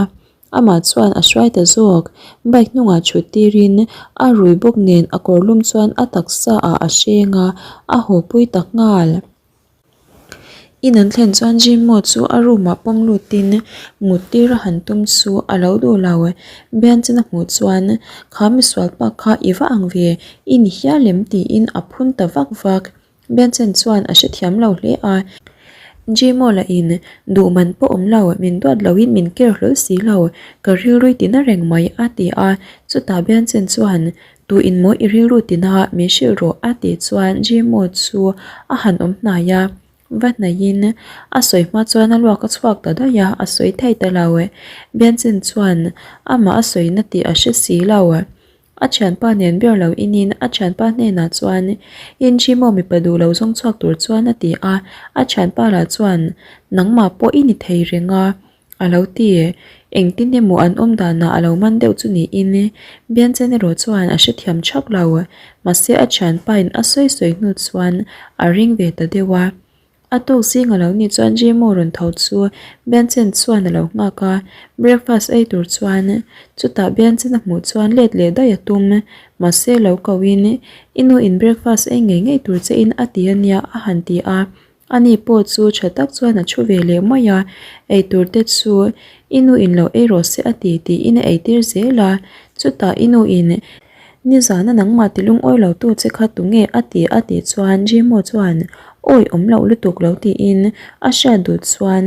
Amah chuan a hruai ta zawk. Bike hnungah thut tirin a rui bawk nen a kawr lum chuan a taksa ah a hreng a, a haw pui ta nghal. In an thlen chuan Jimmo chu a room ah pawm lutin mut tir a han tum chu a lo duh lo. Bianchina hmuh chuan kha misual pa kha i va ang ve, i ni hial em tiin a phun ta vak vak. Benson chuan a hrethiam lo hle a, Jimo lahin duh man pawh awm lo, min duat loin min care hlawl si lo, ka rilrui tina reng mai a ti a, chutah Benson chuan Tu in maw i rilru tina min hrilh rawh a tih chuan Jimo chu a han awm hnai a, va hnaihin a sawi hma chuan a luak a chhuak ta daih a, a sawi thei ta lo. Benson chuan amah a sawina tih a hre si lo. A thianpa nen ber lo inin a thianpa hnenah chuan Inchimo mipa duh lo zawng chhuak tur chuan a ti a, a thianpa lah chuan nangmah pawh i ni thei reng a a lo ti. Engtin emaw an awm danah a lo man deuh chu niin Bianchen erawh chuan a hrethiam thak lo. Mahse a thianpain a sawi sawi hnu chuan a ring ve ta deuh a. A tuk zing a lo nih chuan Jimo rawn tho chu Benson chuan a lo nghak a, breakfast ei tur chuan chutah Benson a hmuh chuan let leh daih a tum. Mahse lo ko in i nu in breakfast ei ngei ngei tur che in a ti a nia a han ti a, ani pawh chu tha tak chuan a thu ve leh mai a, ei tur te chu i nu in lo ei rawh se a ti tiin a ei tir zel a, chutah i nu in Nizana nangmah ti lungawi lo tu che kha tunge a ti a tih chuan Jimo chuan awi awm loh lutuk lo tiin a hriat duh chuan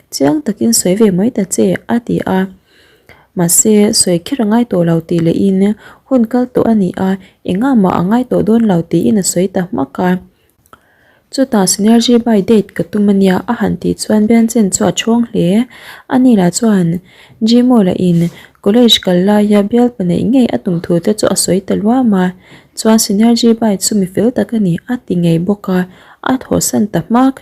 chiang takin sawi ve mai ta che a ti a. Mahse sawi kher a ngai tawh lo tih lehin hun kal tawh a ni a, engah mah a ngai tawh dawn lo tiin a sawi ta hmak a. Chutah Synergy by date ka tum a nia a han tih chuan Benson chu a chhawng hle. Ani lah chuan Jimo lah in college kal laia bialpa neih ngei a tum thu te chu a sawi ta luam a, chuan Synergy by chu mi fel tak a ni a ti ngei bawk a, a thawhsan ta hmak.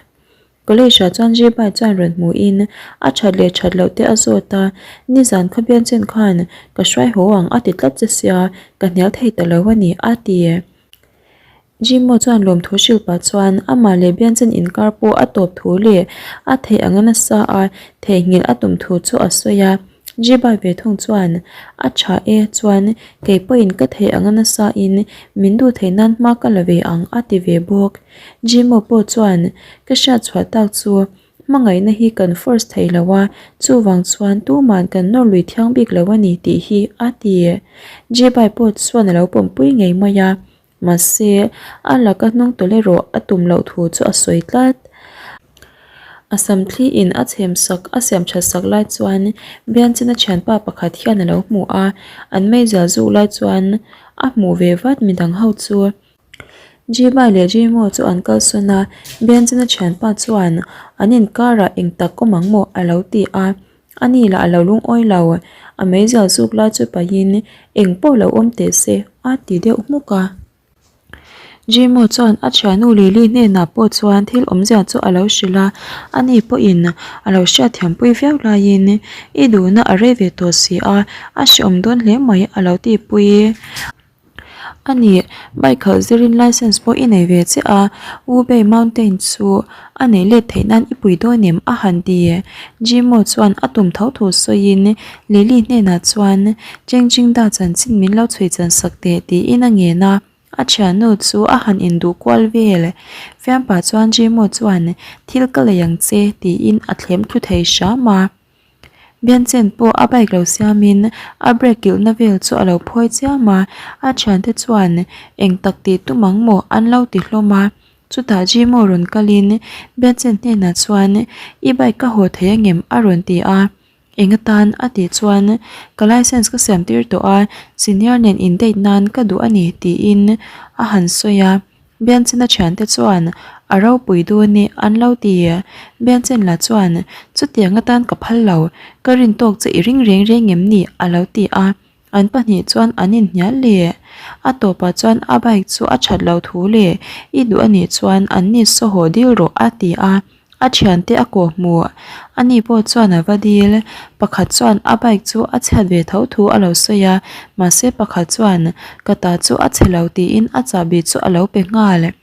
College ah chuan Jibai chuan rawn hmuhin a that leh that loh te a zawt a, nizan kha Bianchen khan ka hruai haw ang a ti tlat che sia, ka hnial thei ta lo a ni a ti. Jimmo chuan lawmthu hrilh pah chuan amah leh Bianchen inkar pawh a tawp thu leh a theih anga nasa a theihnghilh a tum thu chu a sawi a. Jibai ve thung chuan a tha e chuan kei pawhin ka theih anga nasa in min duh theih nan hma ka la ve ang a ti ve bawk. Jimmo pawh chuan ka hriat chhuah tak chu Hmangaihna hi kan force thei lo a, chuvang chuan tuman kan nawr lui thiang bik lo a ni tih hi a ti. Jibai pawh chuan a lo pawmpui ngei mai a. Mahse, a laka hnung tawlh erawh a tum loh thu chu a sawi tlat. A sam thli in a chhem sak a siam that sak lai chuan Bianchina thianpa pakhat hian a lo hmu a, an meizial zuk lai chuan a hmuh ve vat midang ho chu. Jibai leh Jimo chu an kalsawn a, Bianchina thianpa chuan an inkarah eng tak awm ang maw a lo ti a. Ani lah a lo lungawi lo, a meizial zuk lai chu pahin eng pawh lo awm teh se a ti deuh hmuk a. Jimo chuan a thiannu Lily hnenah pawh chuan thil awmzia chu a lo hrilh a, ani pawhin a lo hriatthiampui viau laiin i duhna a rei ve tawh si a, a hrehawm dawn hle mai a lo tihpui. A ni, bike khalh zirin licence pawh i nei ve chiah a, Wubei Mountain chu a neih let theih nan i pui dawn em? a han ti. Jimo chuan a tum tho thu sawiin Lily hnenah chuan Cheng Chingda chanchin min lo chhui chan sak teh tiin a ngen a, a thiannu chu a han induh kual vel. Fiampa chuan Jimo chuan thil ka lei ang che tiin a thlem thlu thei hram a. Bianchen pawh a bike lo siamin a brake kilhna vel chu a lo phawi chiam a, a thiante chuan eng tak tih tum ang maw an lo ti hlawm a. Chutah Jimo rawn kalin Bianchen hnenah chuan I bike ka haw thei angem a rawn ti a, eng atan a tih chuan ka licence ka siam tir tawh a, senior nen in date nan ka duh a ni tiin a han sawi a. Bianchina thiante chuan a ropui dawn e an lo ti. Bianchin lah chuan chutiang atan ka phal lo, ka rin tawk che i ring reng reng em ni a lo ti a. An pahnih chuan an inhnial leh. A tawpah chuan a bike chu a that lo thu leh i duh anih chuan an ni saw haw dil rawh a ti a. A thiante a kawh hmuh. Ani pawh chuan a va dil. Pakhat chuan a bike chu a chhiat ve tho thu a lo sawi a, mahse pakhat chuan ka ta chu a chhe lo tiin a chahbi chu a lo pe nghal.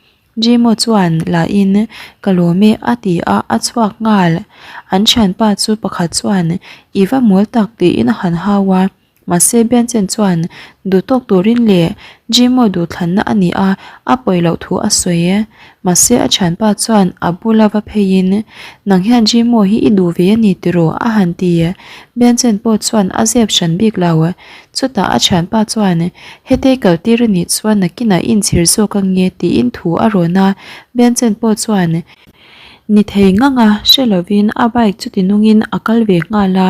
Jimo chuan lahin ka lawm e a ti a, a chhuak nghal. An thianpa chu pakhat chuan i va mawl tak tiin a han hau a. Mahse Bianchen chuan duh tawk turin leh Jimo duhthlanna a ni a, a pawi loh thu a sawi e. Mahse a thianpa chuan a bula va pheiin, Nang hian Jimo hi i duh ve a ni tiraw? a han ti. Bianchen pawh chuan a zep hran bik lo. Chutah a thianpa chuan, Hetei kal tir a nih chuan nakinah i inchhir zawk ange tiin thu a rawn a. Bianchen pawh chuan, Ni thei ngang a, hre lovin a bike chu ti nungin a kal ve nghal a.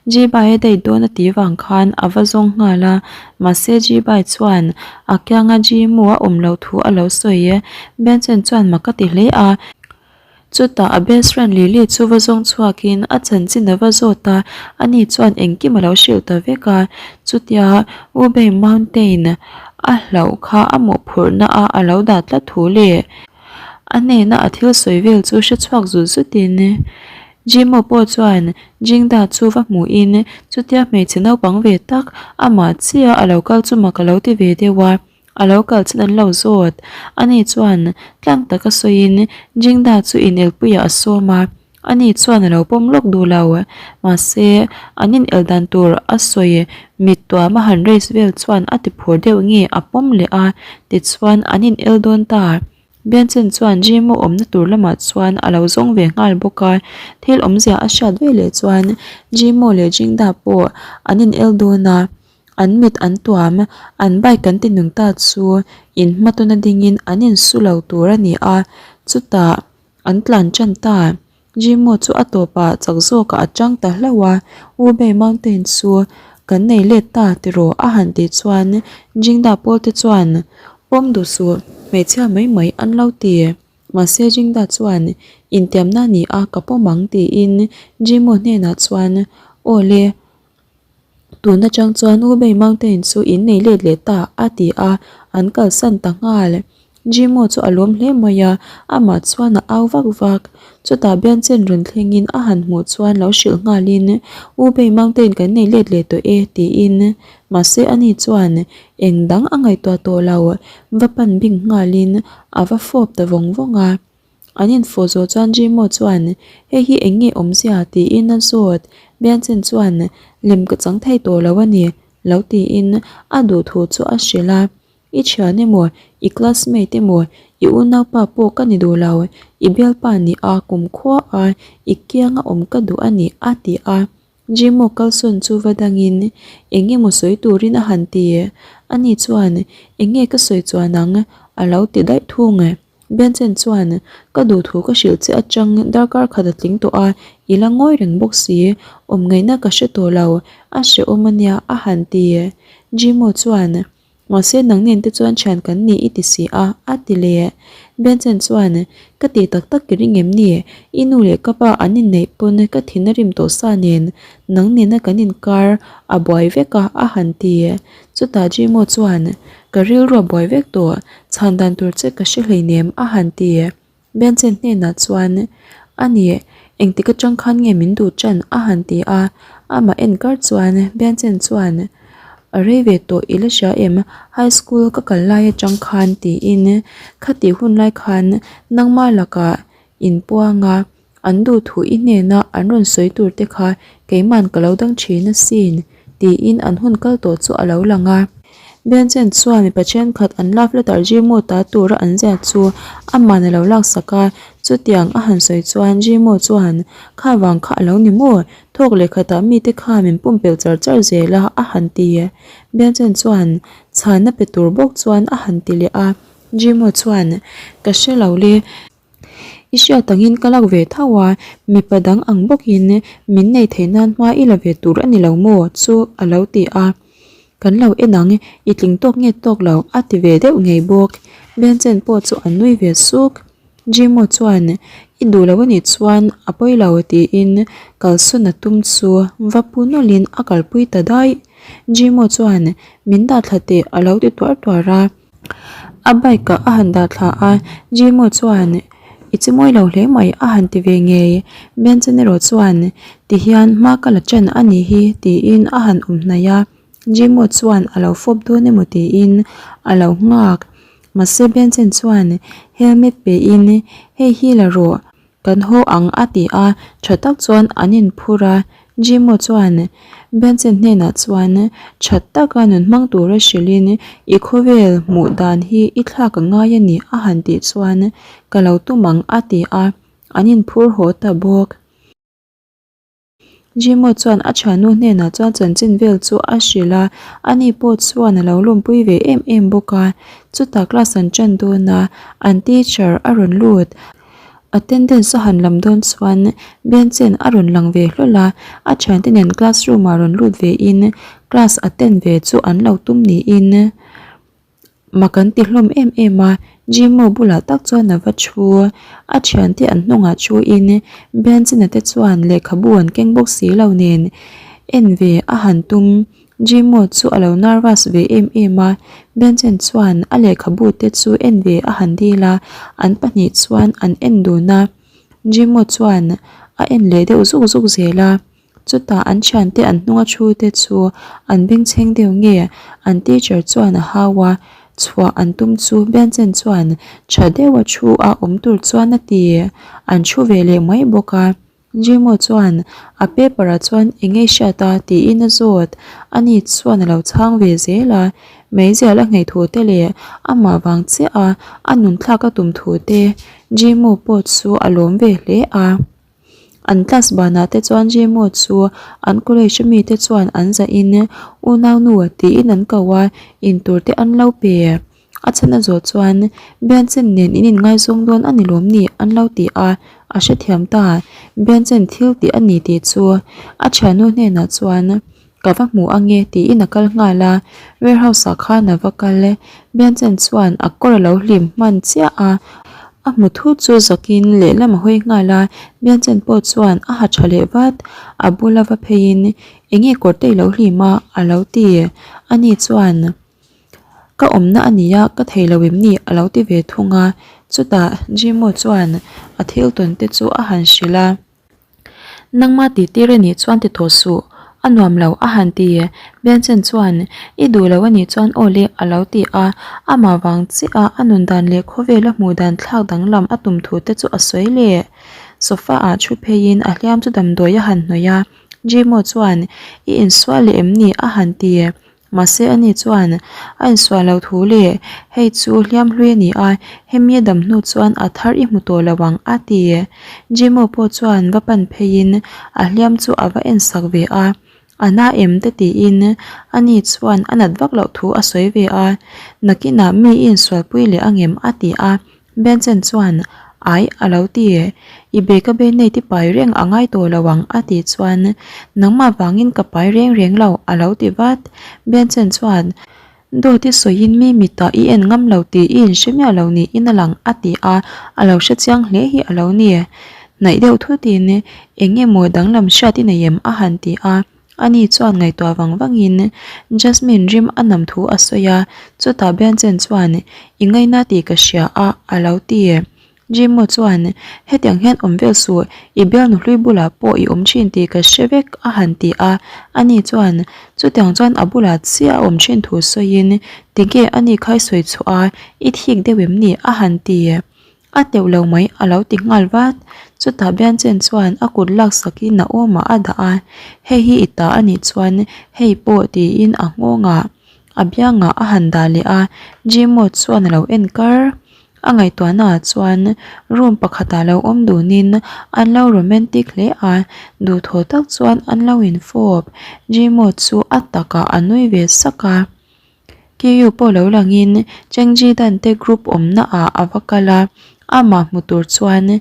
Jibai a date dawn a tih vang khan a va zawng nghal a, mahse Jibai chuan a kianga Jimu a awm loh thu a lo sawi e. Benson chuan mak a ti hle a. Chutah a best friend Lily chu va zawng chhuakin a chanchin a va zawt a, ani chuan engkim a lo hrilh ta vek a. Chutia Ubei Mountain a hlauh kha a mawhphurhna a a lo dah tlat thu leh. A hnena a thil sawi vel chu hre chhuak zut zutin Jimo pawh chuan Jingda chu va hmuhin chutia hmeichhe naupang ve tak amah chiah a lo kal chu mak a lo ti ve deuh a, a lo kal chin an lo zawt. Ani chuan tlang taka sawiin Jingda chu inelpuiah a sawm a. Ani chuan a lo pawm lawk duh lo. Mahse, an in el dan tur a sawi mit tuam a han race vel chuan a ti phur deuh nge a pawm leh a, tichuan an in el dawn ta. Benson chuan Jimo awmna tur lamah chuan a lo zawng ve nghal bawk a, thil awmzia a hriat ve leh chuan Jimo leh Jingda pawh an in el dawn a, an mit an tuam, an bike an ti nung ta chu in hmatawna dingin an in su lo tur a ni a, chutah An tlan tan ta. Jimo chu a tawpah chak zawkah a tang ta hlauh a, Wubei Mountain chu kan nei let ta tiraw a han tih chuan Jingda pawl te chuan pawm duh suh, hmeichhia mai mai an lo ti. Mahse Jingda chuan intiamna ni a ka pawm ang tiin Jimo hnenah chuan Aw le, Tun atang chuan Ubei Mountain chu in nei let leh ta a ti a, an kalsan ta nghal. Jimo chu a lawm hle mai a, amah chuan a au vak vak. Chutah Bianchen rawn thlengin a han hmuh chuan lo hrilh nghalin, Ubei Mountain kan nei let leh tawh e tiin. Mahse ani chuan eng dang a ngaihtuah tawh lo, va pan bing nghalin a va fawp ta vawng vawng a. An infawh zawh chuan Jimo chuan, Hei hi eng nge awmzia? tiin a zawt. Bianchen chuan, Lem ka chang thei tawh lo a ni, lo tiin a duh thu chu a hrilh a. I thian emaw, i classmate emaw, i unaupa pawh ka ni duh lo, i bialpa ni a kumkhua a, i kianga awm ka duh a ni, a ti a. Jimo kalsawn chu va dangin eng emaw sawi turin a han ti. Ani chuan, Eng nge ka sawi chuan ang? a lo ti daih thung. Benson chuan, Ka duhthu ka hrilh che atang darkar khat a tling tawh a, i la ngawi reng bawk si, awm ngaihna ka hre tawh lo, a hrehawm a nia a han ti. Jimo chuan, Mahse nang nen te chuan thian kan ni i ti si a, a ti leh. Benson chuan, Ka tih tak tak i ring em ni? I nu leh ka pa an inneih pawn ka thin a rim tawh sa nen, nang nena kan inkar a buai vek a, a han ti. Chutah Jimo chuan, Ka rilru a buai vek tawh, chhan dan tur che ka hre hleinem, a han ti. Benson hnenah chuan, A ni, engtik atang khan nge min duh tan? a han ti a. Amah en kar chuan Benson chuan, A rei ve tawh i la hria em? High school ka kal lai atang khan tiin khatih hun lai khan nangmah lakah inpuang a, an duh thu i hnena an rawn sawi tur te kha keiman ka lo dang thin asin tiin an hun kal tawh chu a lo lang a. Benson chuan mipa thenkhat an love letter Jimo ta tura an ziah chu aman a lo laksak a, chutiang a han sawi chuan Jimo chuan kha vang kha a lo ni maw? Thawk leh khatah mite kha min pumpelh char char zel a, a han ti. Benson chuan chhanna pe tur bawk chuan a han ti leh a, Jimo chuan ka hre lo le. I hriat angin ka lak ve tho a, mipa dang ang bawkin min nei theih nan hma i la ve tur a ni lo maw chu a lo ti a. Kan lo en ang, i tling tawk nge tawk lo a ti ve deuh ngei bawk. Benson pawh chu a nui ve suk. Jimo chuan i duh lo a nih chuan a pawi lo tiin kalsawn a tum chu va pu nawlhin a kalpui ta daih. Jimo chuan min dah thla teh a lo ti tuar tuar a. A bike ah a han dah thla a, Jimo chuan I che mawi lo hle mai a han ti ve ngei. Benson erawh chuan ti hian hma ka la ṭan a nih hi tiin a han awm hnaih a, Jimo chuan a lo fawp dawn emaw tiin a lo nghak. Mahse Benson chuan helmet pe in hei hi la rawh. Kan haw ang a ti a, tha tak chuan an inphur a. Jimo chuan Benson hnenah chuan tha taka nun hmang tura hrilhin i khawvel hmuh dan hi i thlak a ngai a ni a han tih chuan ka lo tum ang a ti a, an inphur haw ta bawk. Jimo chuan a thiannu hnenah chuan chanchin vel chu a hrilh a, ani pawh chuan a lo lawmpui ve em em bawk a. Chutah class an tan dawn a, an teacher a rawn lut. Attendance a han lam dawn chuan Benson a rawn lang ve hlawl a, a thiante nen classroom ah rawn lut ve in class attend ve chu an lo tum niin. Mak an ti hlawm em em a, Jimo bulah tak chuan a va thu. A thiante an hnungah thuin Benson-a te chuan lehkhabu an keng bawk si lo nen en ve a han tum. Jimo chu a lo nervous ve em em a, Benson chuan a lehkhabu te chu en ve a han dil a, an pahnih chuan an en dun a. Jimo chuan a en leh deuh zuk zuk zel a. Chutah an thiante an hnunga thu te chu an bengchheng deuh nge an teacher chuan a hau a, chhuah an tum chu Benson chuan tha deuha thu a awm tur chuan a ti. An thu ve leh mai bawk a. Jimo chuan a paper ah chuan eng nge hriat a tiin a zawt. Ani chuan a lo chhang ve zel a, meizial a ngei thu te leh amah vang chiah a a nun thlak a tum thu te Jimo pawh chu a lawm ve hle a. An class banah te chuan Jemo chu an college a mite chuan an zahin unaunu tiin an ko a, intur te an lo pe. A chhan a zawh chuan Benson nen in inngaizawng dawn a ni lawm ni an lo ti a, a hrethiam ta. Benson thil tih a ni tih chu a thiannu hnenah chuan Ka va hmu ange tiin a kal nghal a, warehouse ah khan a va kal e. Benson chuan a kawr a lo hlim hman chiah a, a hmu thut chu zakin lehlam a hawi nghal a, Benson pawh chuan a ha tha leh vat, a bula va pheiin enge kawr te i lo hlim a a lo ti. Ani chuan ka awmna a nia ka thei lo em ni a lo ti ve thung a, chutah Jimo chuan a thil tawn te chu a han hrilh a. Nangma tihtir a nih chuan ti tawh suh, a nuam lo a han ti. Benson chuan, I duh lo a nih chuan aw le a lo ti a, amah vang chiah a a nun dan leh khawvel a hmuh dan thlak danglam a tum thu te chu a sawi leh. Sofa ah thu pheiin a hliam chu damdawi a han hnawih a, Jimo chuan, I insual leh em ni? a han ti. Mahse ani chuan a insual lo thu leh hei chu hliam hlui a ni a, hemi a dam hnu chuan a thar i hmu tawh lo ang a ti. Jimo pawh chuan va pan pheiin a hliam chu a va en sak ve a, a na em te tiin ani chuan a nat vak loh thu a sawi ve a, nakinah mi i insualpui leh angem a ti a. Benson chuan, Ai, a lo ti. I bag a band-aid i pai reng a ngai tawh lo ang, a tih chuan, Nangmah vangin ka pai reng reng lo, a lo ti vat. Benson chuan, Dawt i sawiin mi mitah i en ngam lo tih i inhre miah lo niin a lang a ti a, a lo hre chiang hle hi a lo ni. Hnaih deuh thutin eng emaw danglam hriat i nei em a han ti a, ani chuan ngaihtuah vang vangin Jasmine rim a nam thu a sawi a, chutah Bianchen chuan i ngaina tih ka hria a a lo ti. Jimmo chuan, Hetiang hian awm vel suh, i bialnu hlui bulah pawh i awm thin tih ka hre vek a han ti a. Ani chuan, Chutiang chuan a bulah chiah a awm thin thu sawiin, Tinge ani khai sawi chhuah a, i thik deuh em ni? a han ti. A teuh lo mai a lo ti nghal vat. Chutah Bianchen chuan a kut laksakin a awmah a dah a, Hei hi i ta anih chuan hei pawh tiin a nghawngah a biangah a han dah leh a, Jimmo chuan a lo en kar. A ngaihtuahnaah chuan room pakhatah lo awm dunin an lo romantic hle a, duhthawh tak chuan an lo infawp. Jimo chu a takah a nui ve sak a. Kiu pawh lo langin Chengji Dan te group awmna ah a va kal a, amah hmu tur chuan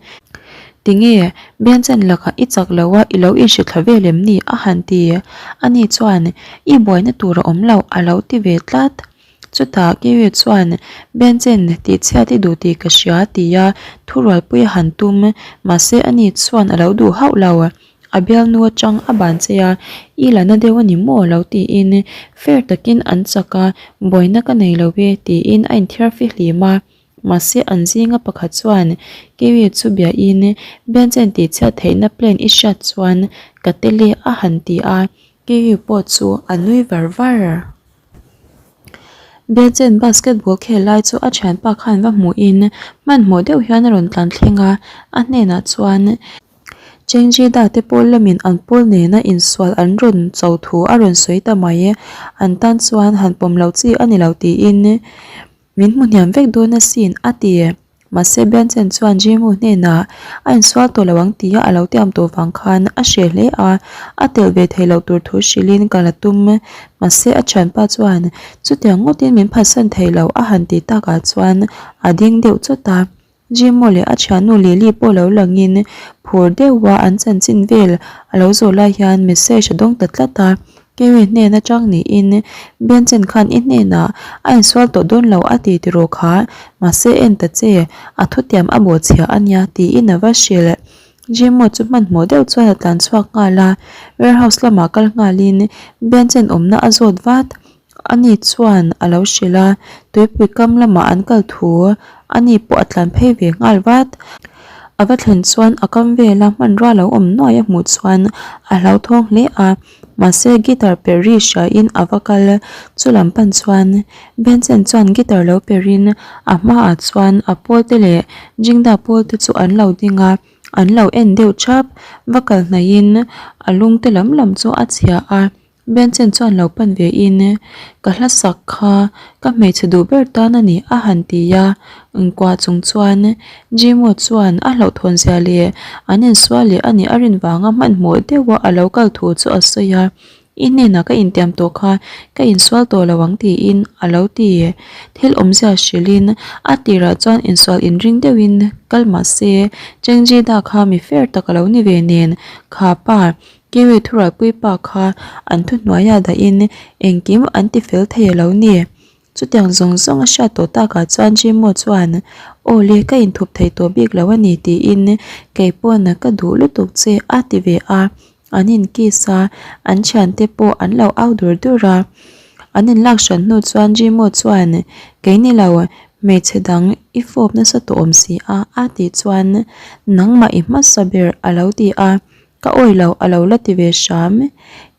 Tinge Bianchen lakah i chak lo a i lo inhre thla vel em ni? a han ti. Ani chuan I buaina tur a awm lo a lo ti ve tlat. Chutah Kiwi chuan, Benchen, tihchhiat i duh tih ka hria, tia thurualpui a han tum. Mahse ani chuan a lo duh hauh lo. A bialnu atang a ban che a, I la na deuh a ni maw? lo tiin fair takin an chak a, buaina ka nei lo e, tiin a inthiar fihlim a. Mahse an zinga pakhat chuan Kiwi chu biain, Benchen tihchhiat theihna plan i hriat chuan ka tel e, a han ti a. Kiwi pawh chu a nui var var. Biachen basketball khel lai chu a thianpa khan va hmuhin hmanhmawh deuh hian a rawn tlan thleng a, a hnenah chuan Chengzida te pawl lamin an pawl nena insual an rawn cho thu a rawn sawi ta mai, an tan chuan han pawm loh chi a ni lo tiin Min hmu hniam vek dawn asin, a ti. Mahse Benson chuan Jimu hnenah a insual tawh lo ang tia a lo tiam tawh vang khan a hreh hle a, a telh ve theih loh tur thu hrilhin kal a tum. Mahse a thianpa chuan chutiang ngawtin min phatsan thei lo a han ti takah chuan a ding deuh chawt a. Jimo leh a thiannu Lily pawh lo langin phur deuha an chanchin vel a lo zawh lai hian message a dawng ta tlat a, Kerry hnen atang niin Benson khan i hnenah a insual tawh dawn lo a ti tiraw kha, mahse en ta che, a thutiam a bawhchhia a nia tiin a va hrilh. Jimo chu hmanhmawh deuh chuan a tlan chhuak nghal a, warehouse lamah kal nghalin Benson awmna a zawt vat. Ani chuan a lo hrilh a, tuipui kam lamah an kal thu ani pawh a tlan phei ve nghal vat. A va thlen chuan a kam vela hmanrua lo awm nuai a hmuh chuan a hlauthawng hle a, mahse guitar perh ri hriain a va kal. Chu lam pan chuan Benson chuan guitar lo perhin a hmaah chuan a pawl te leh Jingda pawl te chu an lo ding a, an lo en deuh thap. Va kal hnaihin a lung te lam lam chu a chhia a. Benson chuan lo pan ve in, Ka hla sak kha ka hmeichhe duh ber tan a ni a han ti a, engkuah chung chuan Jimo chuan a hlauhthawn zia leh an insual leh a nih a rin vanga hmanhmawh deuha a lo kal thu chu a sawi a, I hnenah ka intiam tawh kha ka insual tawh lo ang tiin a lo ti. Thil awmzia hrilhin a tirah chuan insual inring deuhin kal mah se Chengzida kha mi fair tak a lo ni ve nen kha pa Kiwi thurualpui pa kha an thuhnuaiah dahin engkim an ti fel thei a lo ni. Chutiang zawng zawng a hriat tawh takah chuan Jimo chuan, Aw le, ka inthup thei tawh bik lo a ni tiin kei pawn ka duh lutuk che a ti ve a. An inkiss a, an thiante pawh an lo au dur dur a. An inlak hran hnu chuan Jimo chuan, Kei ni lo, hmeichhe dang i fawp nasa tawh awm si a a tih chuan, Nangmah i hmasa ber a lo ti a. Ka awi lo, a lo la ti ve hram.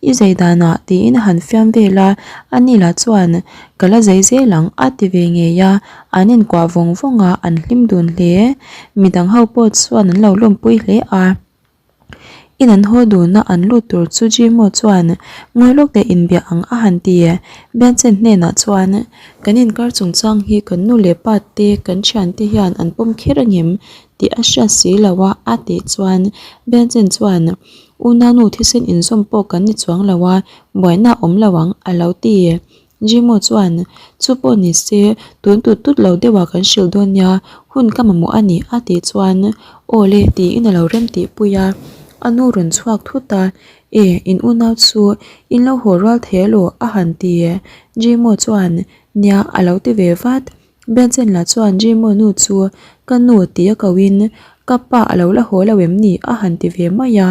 I zei danah tiin a han fiam vel a, ani lah chuan ka la zei zel ang a ti ve ngei a, an inkuah vawng vawng a, an hlim dun hle. Midang ho pawh chuan an lo lawmpui hle a. In an haw dun a, an lut tur chu Jimo chuan ngawi lawk leh inbiah ang a han ti. Benson hnenah chuan kan inkar chungchang hi kan nu leh pa te kan thiante hian an pawm kher angem tih a hriat si lo a, a tih chuan Benson chuan Unau thisen inzawm pawh kan ni chuang lo a, buaina a awm lo ang a lo ti. Jimo chuan Chu pawh ni se, tun tut tut lo deuhah kan hrilh dawn nia, hun ka mamawh a ni a tih chuan Aw le tiin a lo rem tih pui a, a nu rawn chhuak thut a. E, in unau chu in lo haw rual thei alaw a han ti. Jimo chuan, Nia a lo ti ve vat. Benson lah chuan Jimo nu chu ka nu tia koin ka pa a lo la haw lo em ni a han ti ve mai a.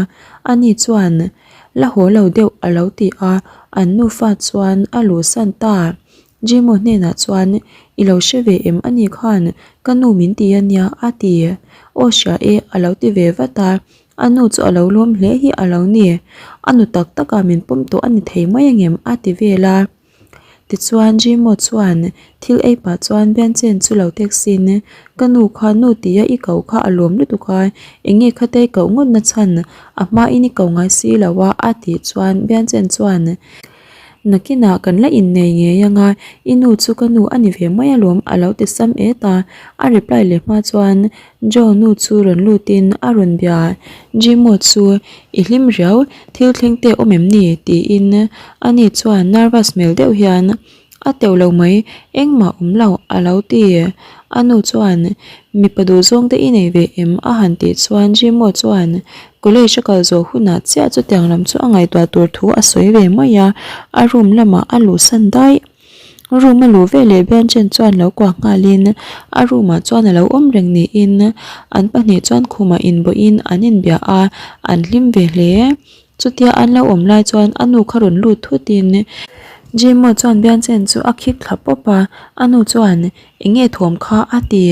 Ani chuan la haw lo deuh a lo ti a, an nufa chuan a luhsan ta. Jimo hnenah chuan I lo hre ve em ani khan ka nu min ti a nia a ti. Aw hria e a lo ti ve vat a, a nu chu a lo lawm hle hi a lo ni. A nu tak takah min pawm tawh a ni thei mai angem a ti vel a. Tichuan Jimo chuan thil ei pah chuan Bianchen chu lo text in ka nu kha nu tia i ko kha a lawm lutuk a, enge khate i koh ngawt na chhan a hmain i ko ngai si lo a a tih chuan Bianchen chuan Nakinah kan la innei ngei anga i nu chu ka nu a ni ve mai alawm a lo ti sam et a, a reply leh hma chuan Joe nu chu rawn lutin a rawn bia Jimo chu i hlim riau thil thleng te awm em ni tiin ani chuan nervous hmel deuh hian a teuh lo mai engmah awm lo a lo ti. A nu chuan mipa duhzawng te i nei ve em a han tih chuan Jimo chuan college a kal zawh hunah chiah chutiang lam chu a ngaihtuah tur thu a sawi ve mai a, a room lamah a luhsan daih. Room a luh veleh Bianchen chuan lo kuah nghalin a room ah chuan a lo awm reng niin an pahnih chuan khumah inbawhin an inbia a, an hlim ve hle. Chutia an lo awm lai chuan a nu kha rawn lut thutin Jimo chuan Bianchen chu a khik thla pawp a, a nu chuan eng nge thawm kha a ti?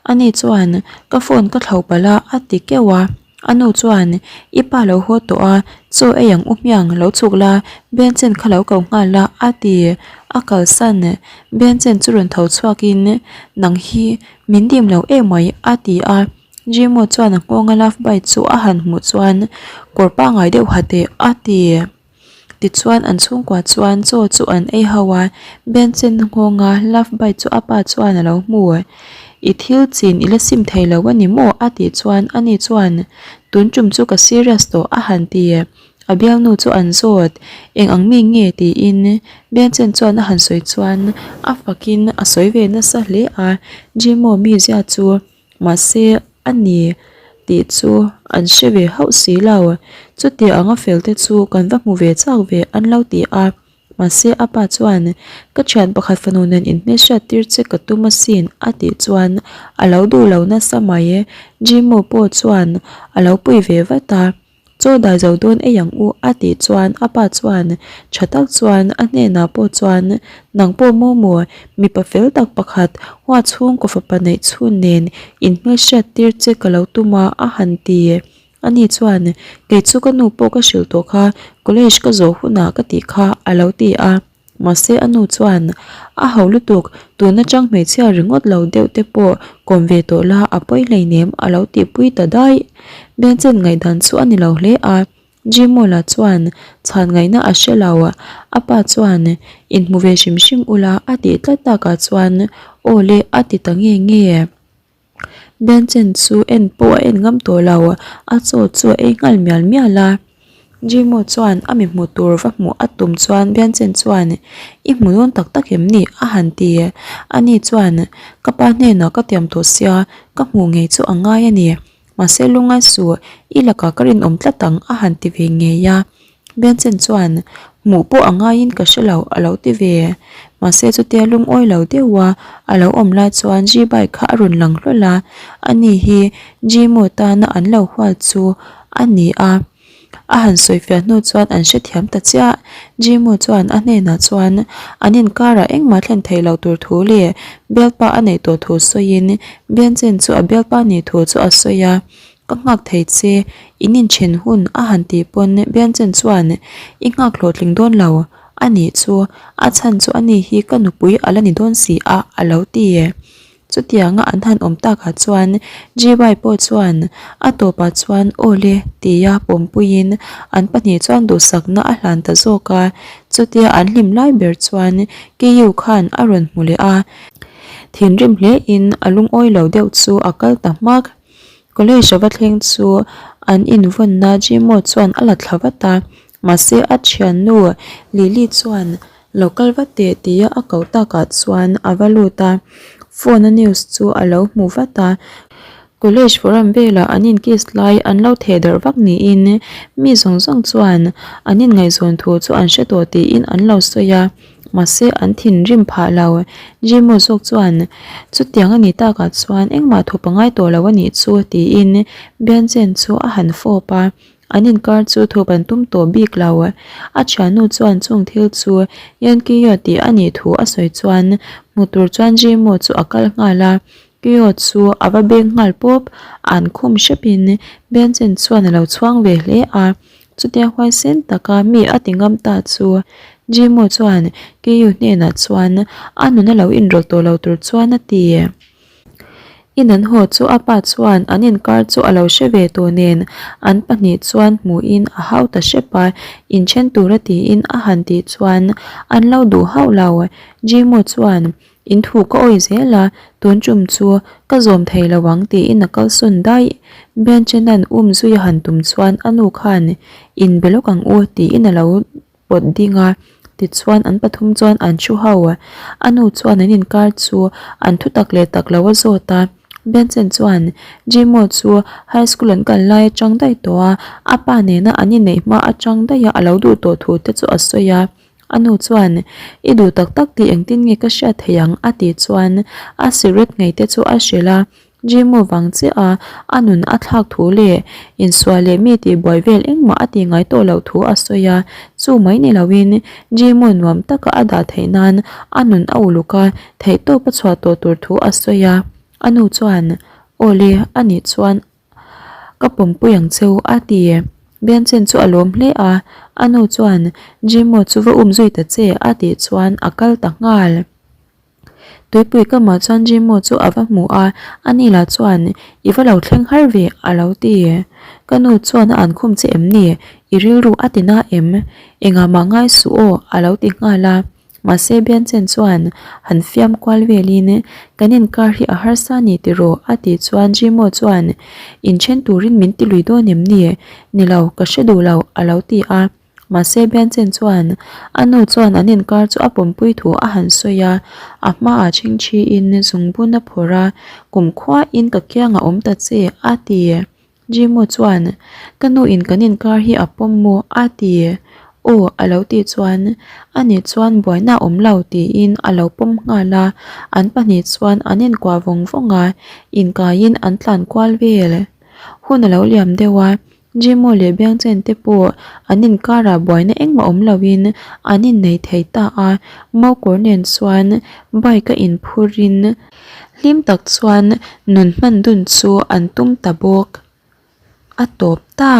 Ani chuan ka phone ka thlo palh a a ti keuh a. A nu chuan, I pa lo haw tawh a, chaw ei ang u hmiang lo chhuk la, Benchen kha lo ko nghal la, a ti. A kalsan. Benchen chu rawn tho chhuakin, Nang hi min dim lo emai, a ti a. Jimo chuan a nghawnga love bite chu a han hmuh chuan, Kawr pangngai deuh ha teh, a ti. Tichuan an chhungkua chuan chaw chu an ei ho a, Benson nghawnga love bite chu a pa chuan a lo hmu. I thil chin i la sim thei lo a ni maw? a tih chuan ani chuan tun tum chu ka serious tawh a han ti. A bialnu chu an zawt, eng ang mi nge tiin Benson chuan a han sawi chuan a fakin a sawi ve nasa hle a, Jimo mizia chu Mahse, a ni tih chu an hre ve hauh si lo. Chuti anga fel te chu kan va hmu ve chak ve an lo ti a. Mahse, a pa chuan, Ka thian pakhat fanu nen inhmelhriat tir che ka tum asin a tih chuan a lo duh lo nasa mai. Jimo pawh chuan a lo pui ve vat a. Chaw dai zo dawn ei ang u a tih chuan a pa chuan tha tak chuan a hnenah pawh chuan nang pawh maw maw mipa fel tak pakhat hua chhungkaw fapa neih chhun nen inhmelhriat tir che ka lo tum a a han ti. Ani chuan kei chu ka nu pawh ka hrilh tawh kha college ka zawh hunah ka tih kha a lo ti a. Mahse a nu chuan, A ho lutuk, tun atang hmeichhia ringawt lo deuh te pawh kawm ve tawh la a pawi hleinem a lo tihpui ta daih. Benson ngaihdan chu a ni lo hle a, Jimola chuan chhan ngaihna a hre lo. A pa chuan, Inhmu ve hrim hrim ula a tih tlat takah chuan, Aw le a ti ta nge nge. Benson chu en pawh a en ngam tawh lo, a chaw chu a ei nghal mial mial a. Jimo chuan a mi hmuh tur va hmuh a tum chuan Benson chuan I hmu dawn tak tak em ni? a han ti. Ani chuan Ka pa hnenah ka tiam tawh sia, ka hmuh ngei chu a ngai a ni. Mahse lungngai suh, i lakah ka rinawm tlat ang a han ti ve ngei a. Benson chuan hmuh pawh a ngaiin ka hre lo a lo ti ve. Mahse chutia lungawi lo deuha a lo awm lai chuan G bike kha a rawn lang hlawl a, ani hi Jimo tana an lo hual chu a ni a. A han sawifiah hnu chuan an hrethiam ta chiah. Jimo chuan a hnenah chuan an inkarah engmah thlen theih loh tur thu leh bialpa a neih tawh thu sawiin Benson chu a bialpa nih thu chu a sawi a. Ka nghak thei che, in inthen hun a han tih pawn Bianchen chuan i nghak hlawhtling dawn lo a nih chu, a chhan chu ani hi ka nupui a la ni dawn si a a lo ti. Chutianga an han awm takah chuan Jibai pawh chuan a tawpah chuan aw le tia pawmpuiin an pahnih chuan duhsakna a hlan ta zawk a, chutia an hlim lai ber chuan Keyu khan a rawn hmu leh a, thinrim hlein a lungawi lo deuh chu a kal ta hmak. College a va thleng chu an invawnna Jimo chuan a la thla vat a, mahse a thiannu Lily chuan lo kal vat teh tia a ko takah chuan a va lut a, phone a news chu a lo hmu vat a. College forum velah an in kiss lai an lo theh darh vak niin mi zawng zawng chuan an inngaihzawn thu chu an hre tawh tiin an lo sawi a, mahse an thinrim phah lo. Jimo zawk chuan chutiang a nih takah chuan engmah thu pangai tawh lo a nih chu tiin Bianchen chu a han fawp a. An inkar chu thup an tum tawh bik lo. A thiannu chuan chung thil chu Yan Kio tih a nih thu a sawi chuan hmu tur chuan Jimo chu a kal nghal a. Kio chu a va beng nghal pawp. An khum hrepin Benchen chuan a lo chhuang ve hle a. Chutia huaisen taka mi a ti ngam ta chu Jimo chuan Kio hnenah chuan a nun a lo inrawlh tawh lo tur chuan a ti. In an haw chu a pa chuan an inkar chu a lo hre ve tawh nen an pahnih chuan hmuhin a hau ta hrep a, inthen tura tiin a han tih chuan an lo duh hauh lo. Jimo chuan in thu ka awih zel a, tun tum chu ka zawm thei lo ang tiin a kalsawn daih. Bianchena'n um zui a han tum chuan a nu khan in be lawk ang u tiin a lo pawt ding a, tichuan an pathum chuan an thu ho a, a nu chuan an inkar chu an thu tak leh tak lo a zawt a, Benson chuan Jimo chu high school an kal lai atang daih tawh a, a pa nena an inneih hma atang daih a a lo duh tawh thu te chu a sawi a, a nu chuan I duh tak tak tih engtin nge ka hriat theih ang a tih chuan a cigarette ngei te chu a hrilh a. Jimo vang chiah a, a nun a thlak thu leh insual leh mi tihbuai vel engmah a tih ngai tawh loh thu a sawi a, chu mai ni loin Jimo nuam taka a dah theih nan a nun a uluk a, theihtawp a chhuah tawh tur thu a sawi a. A nu chuan, Awle, a nih chuan ka pawmpui ang cheu a ti. Bianchen chu a lawm hle a, a nu chuan, Jimo chu va umzui ta che a tih chuan a kal ta nghal. Tuipui kamah chuan Jimo chu a va hmu a, ani lah chuan, I va lo thleng har ve, a lo ti. Ka nu chuan a an khum che em ni? I rilru a ti na em? Engah mah ngai suh aw, a lo ti nghal a. Mahse Bianchen chuan han fiam kual velin, Kan inkar hi a harsa ni tiraw? a tih chuan Jimo chuan, Inthen turin min ti lui dawn em ni? Ni lo, ka hre duh lo, a lo ti a. Mahse Bianchen chuan a nu chuan an inkar chu a pawmpui thu a han sawi a, a hmaah chhingchhiin zungbun a phawrh a, Kumkhuain ka kiang a awm ta che, a ti. Jimo chuan, Ka nu in kan inkar hi a pawm maw? a ti. Aw, a lo tih chuan, Ani chuan buaina a awm lo, tiin a lo pawm nghal a, an pahnih chuan an inkuah vawng vawng a, inkaiin an tlan kual vel. Hun a lo liam deuh a, Jimo leh Biangchen te pawh an inkarah buaina engmah awm loin an innei thei ta a, Mokawr nen chuan bike a inphurin hlim tak chuan nun hman dun chu an tum ta bawk. A tawp ta.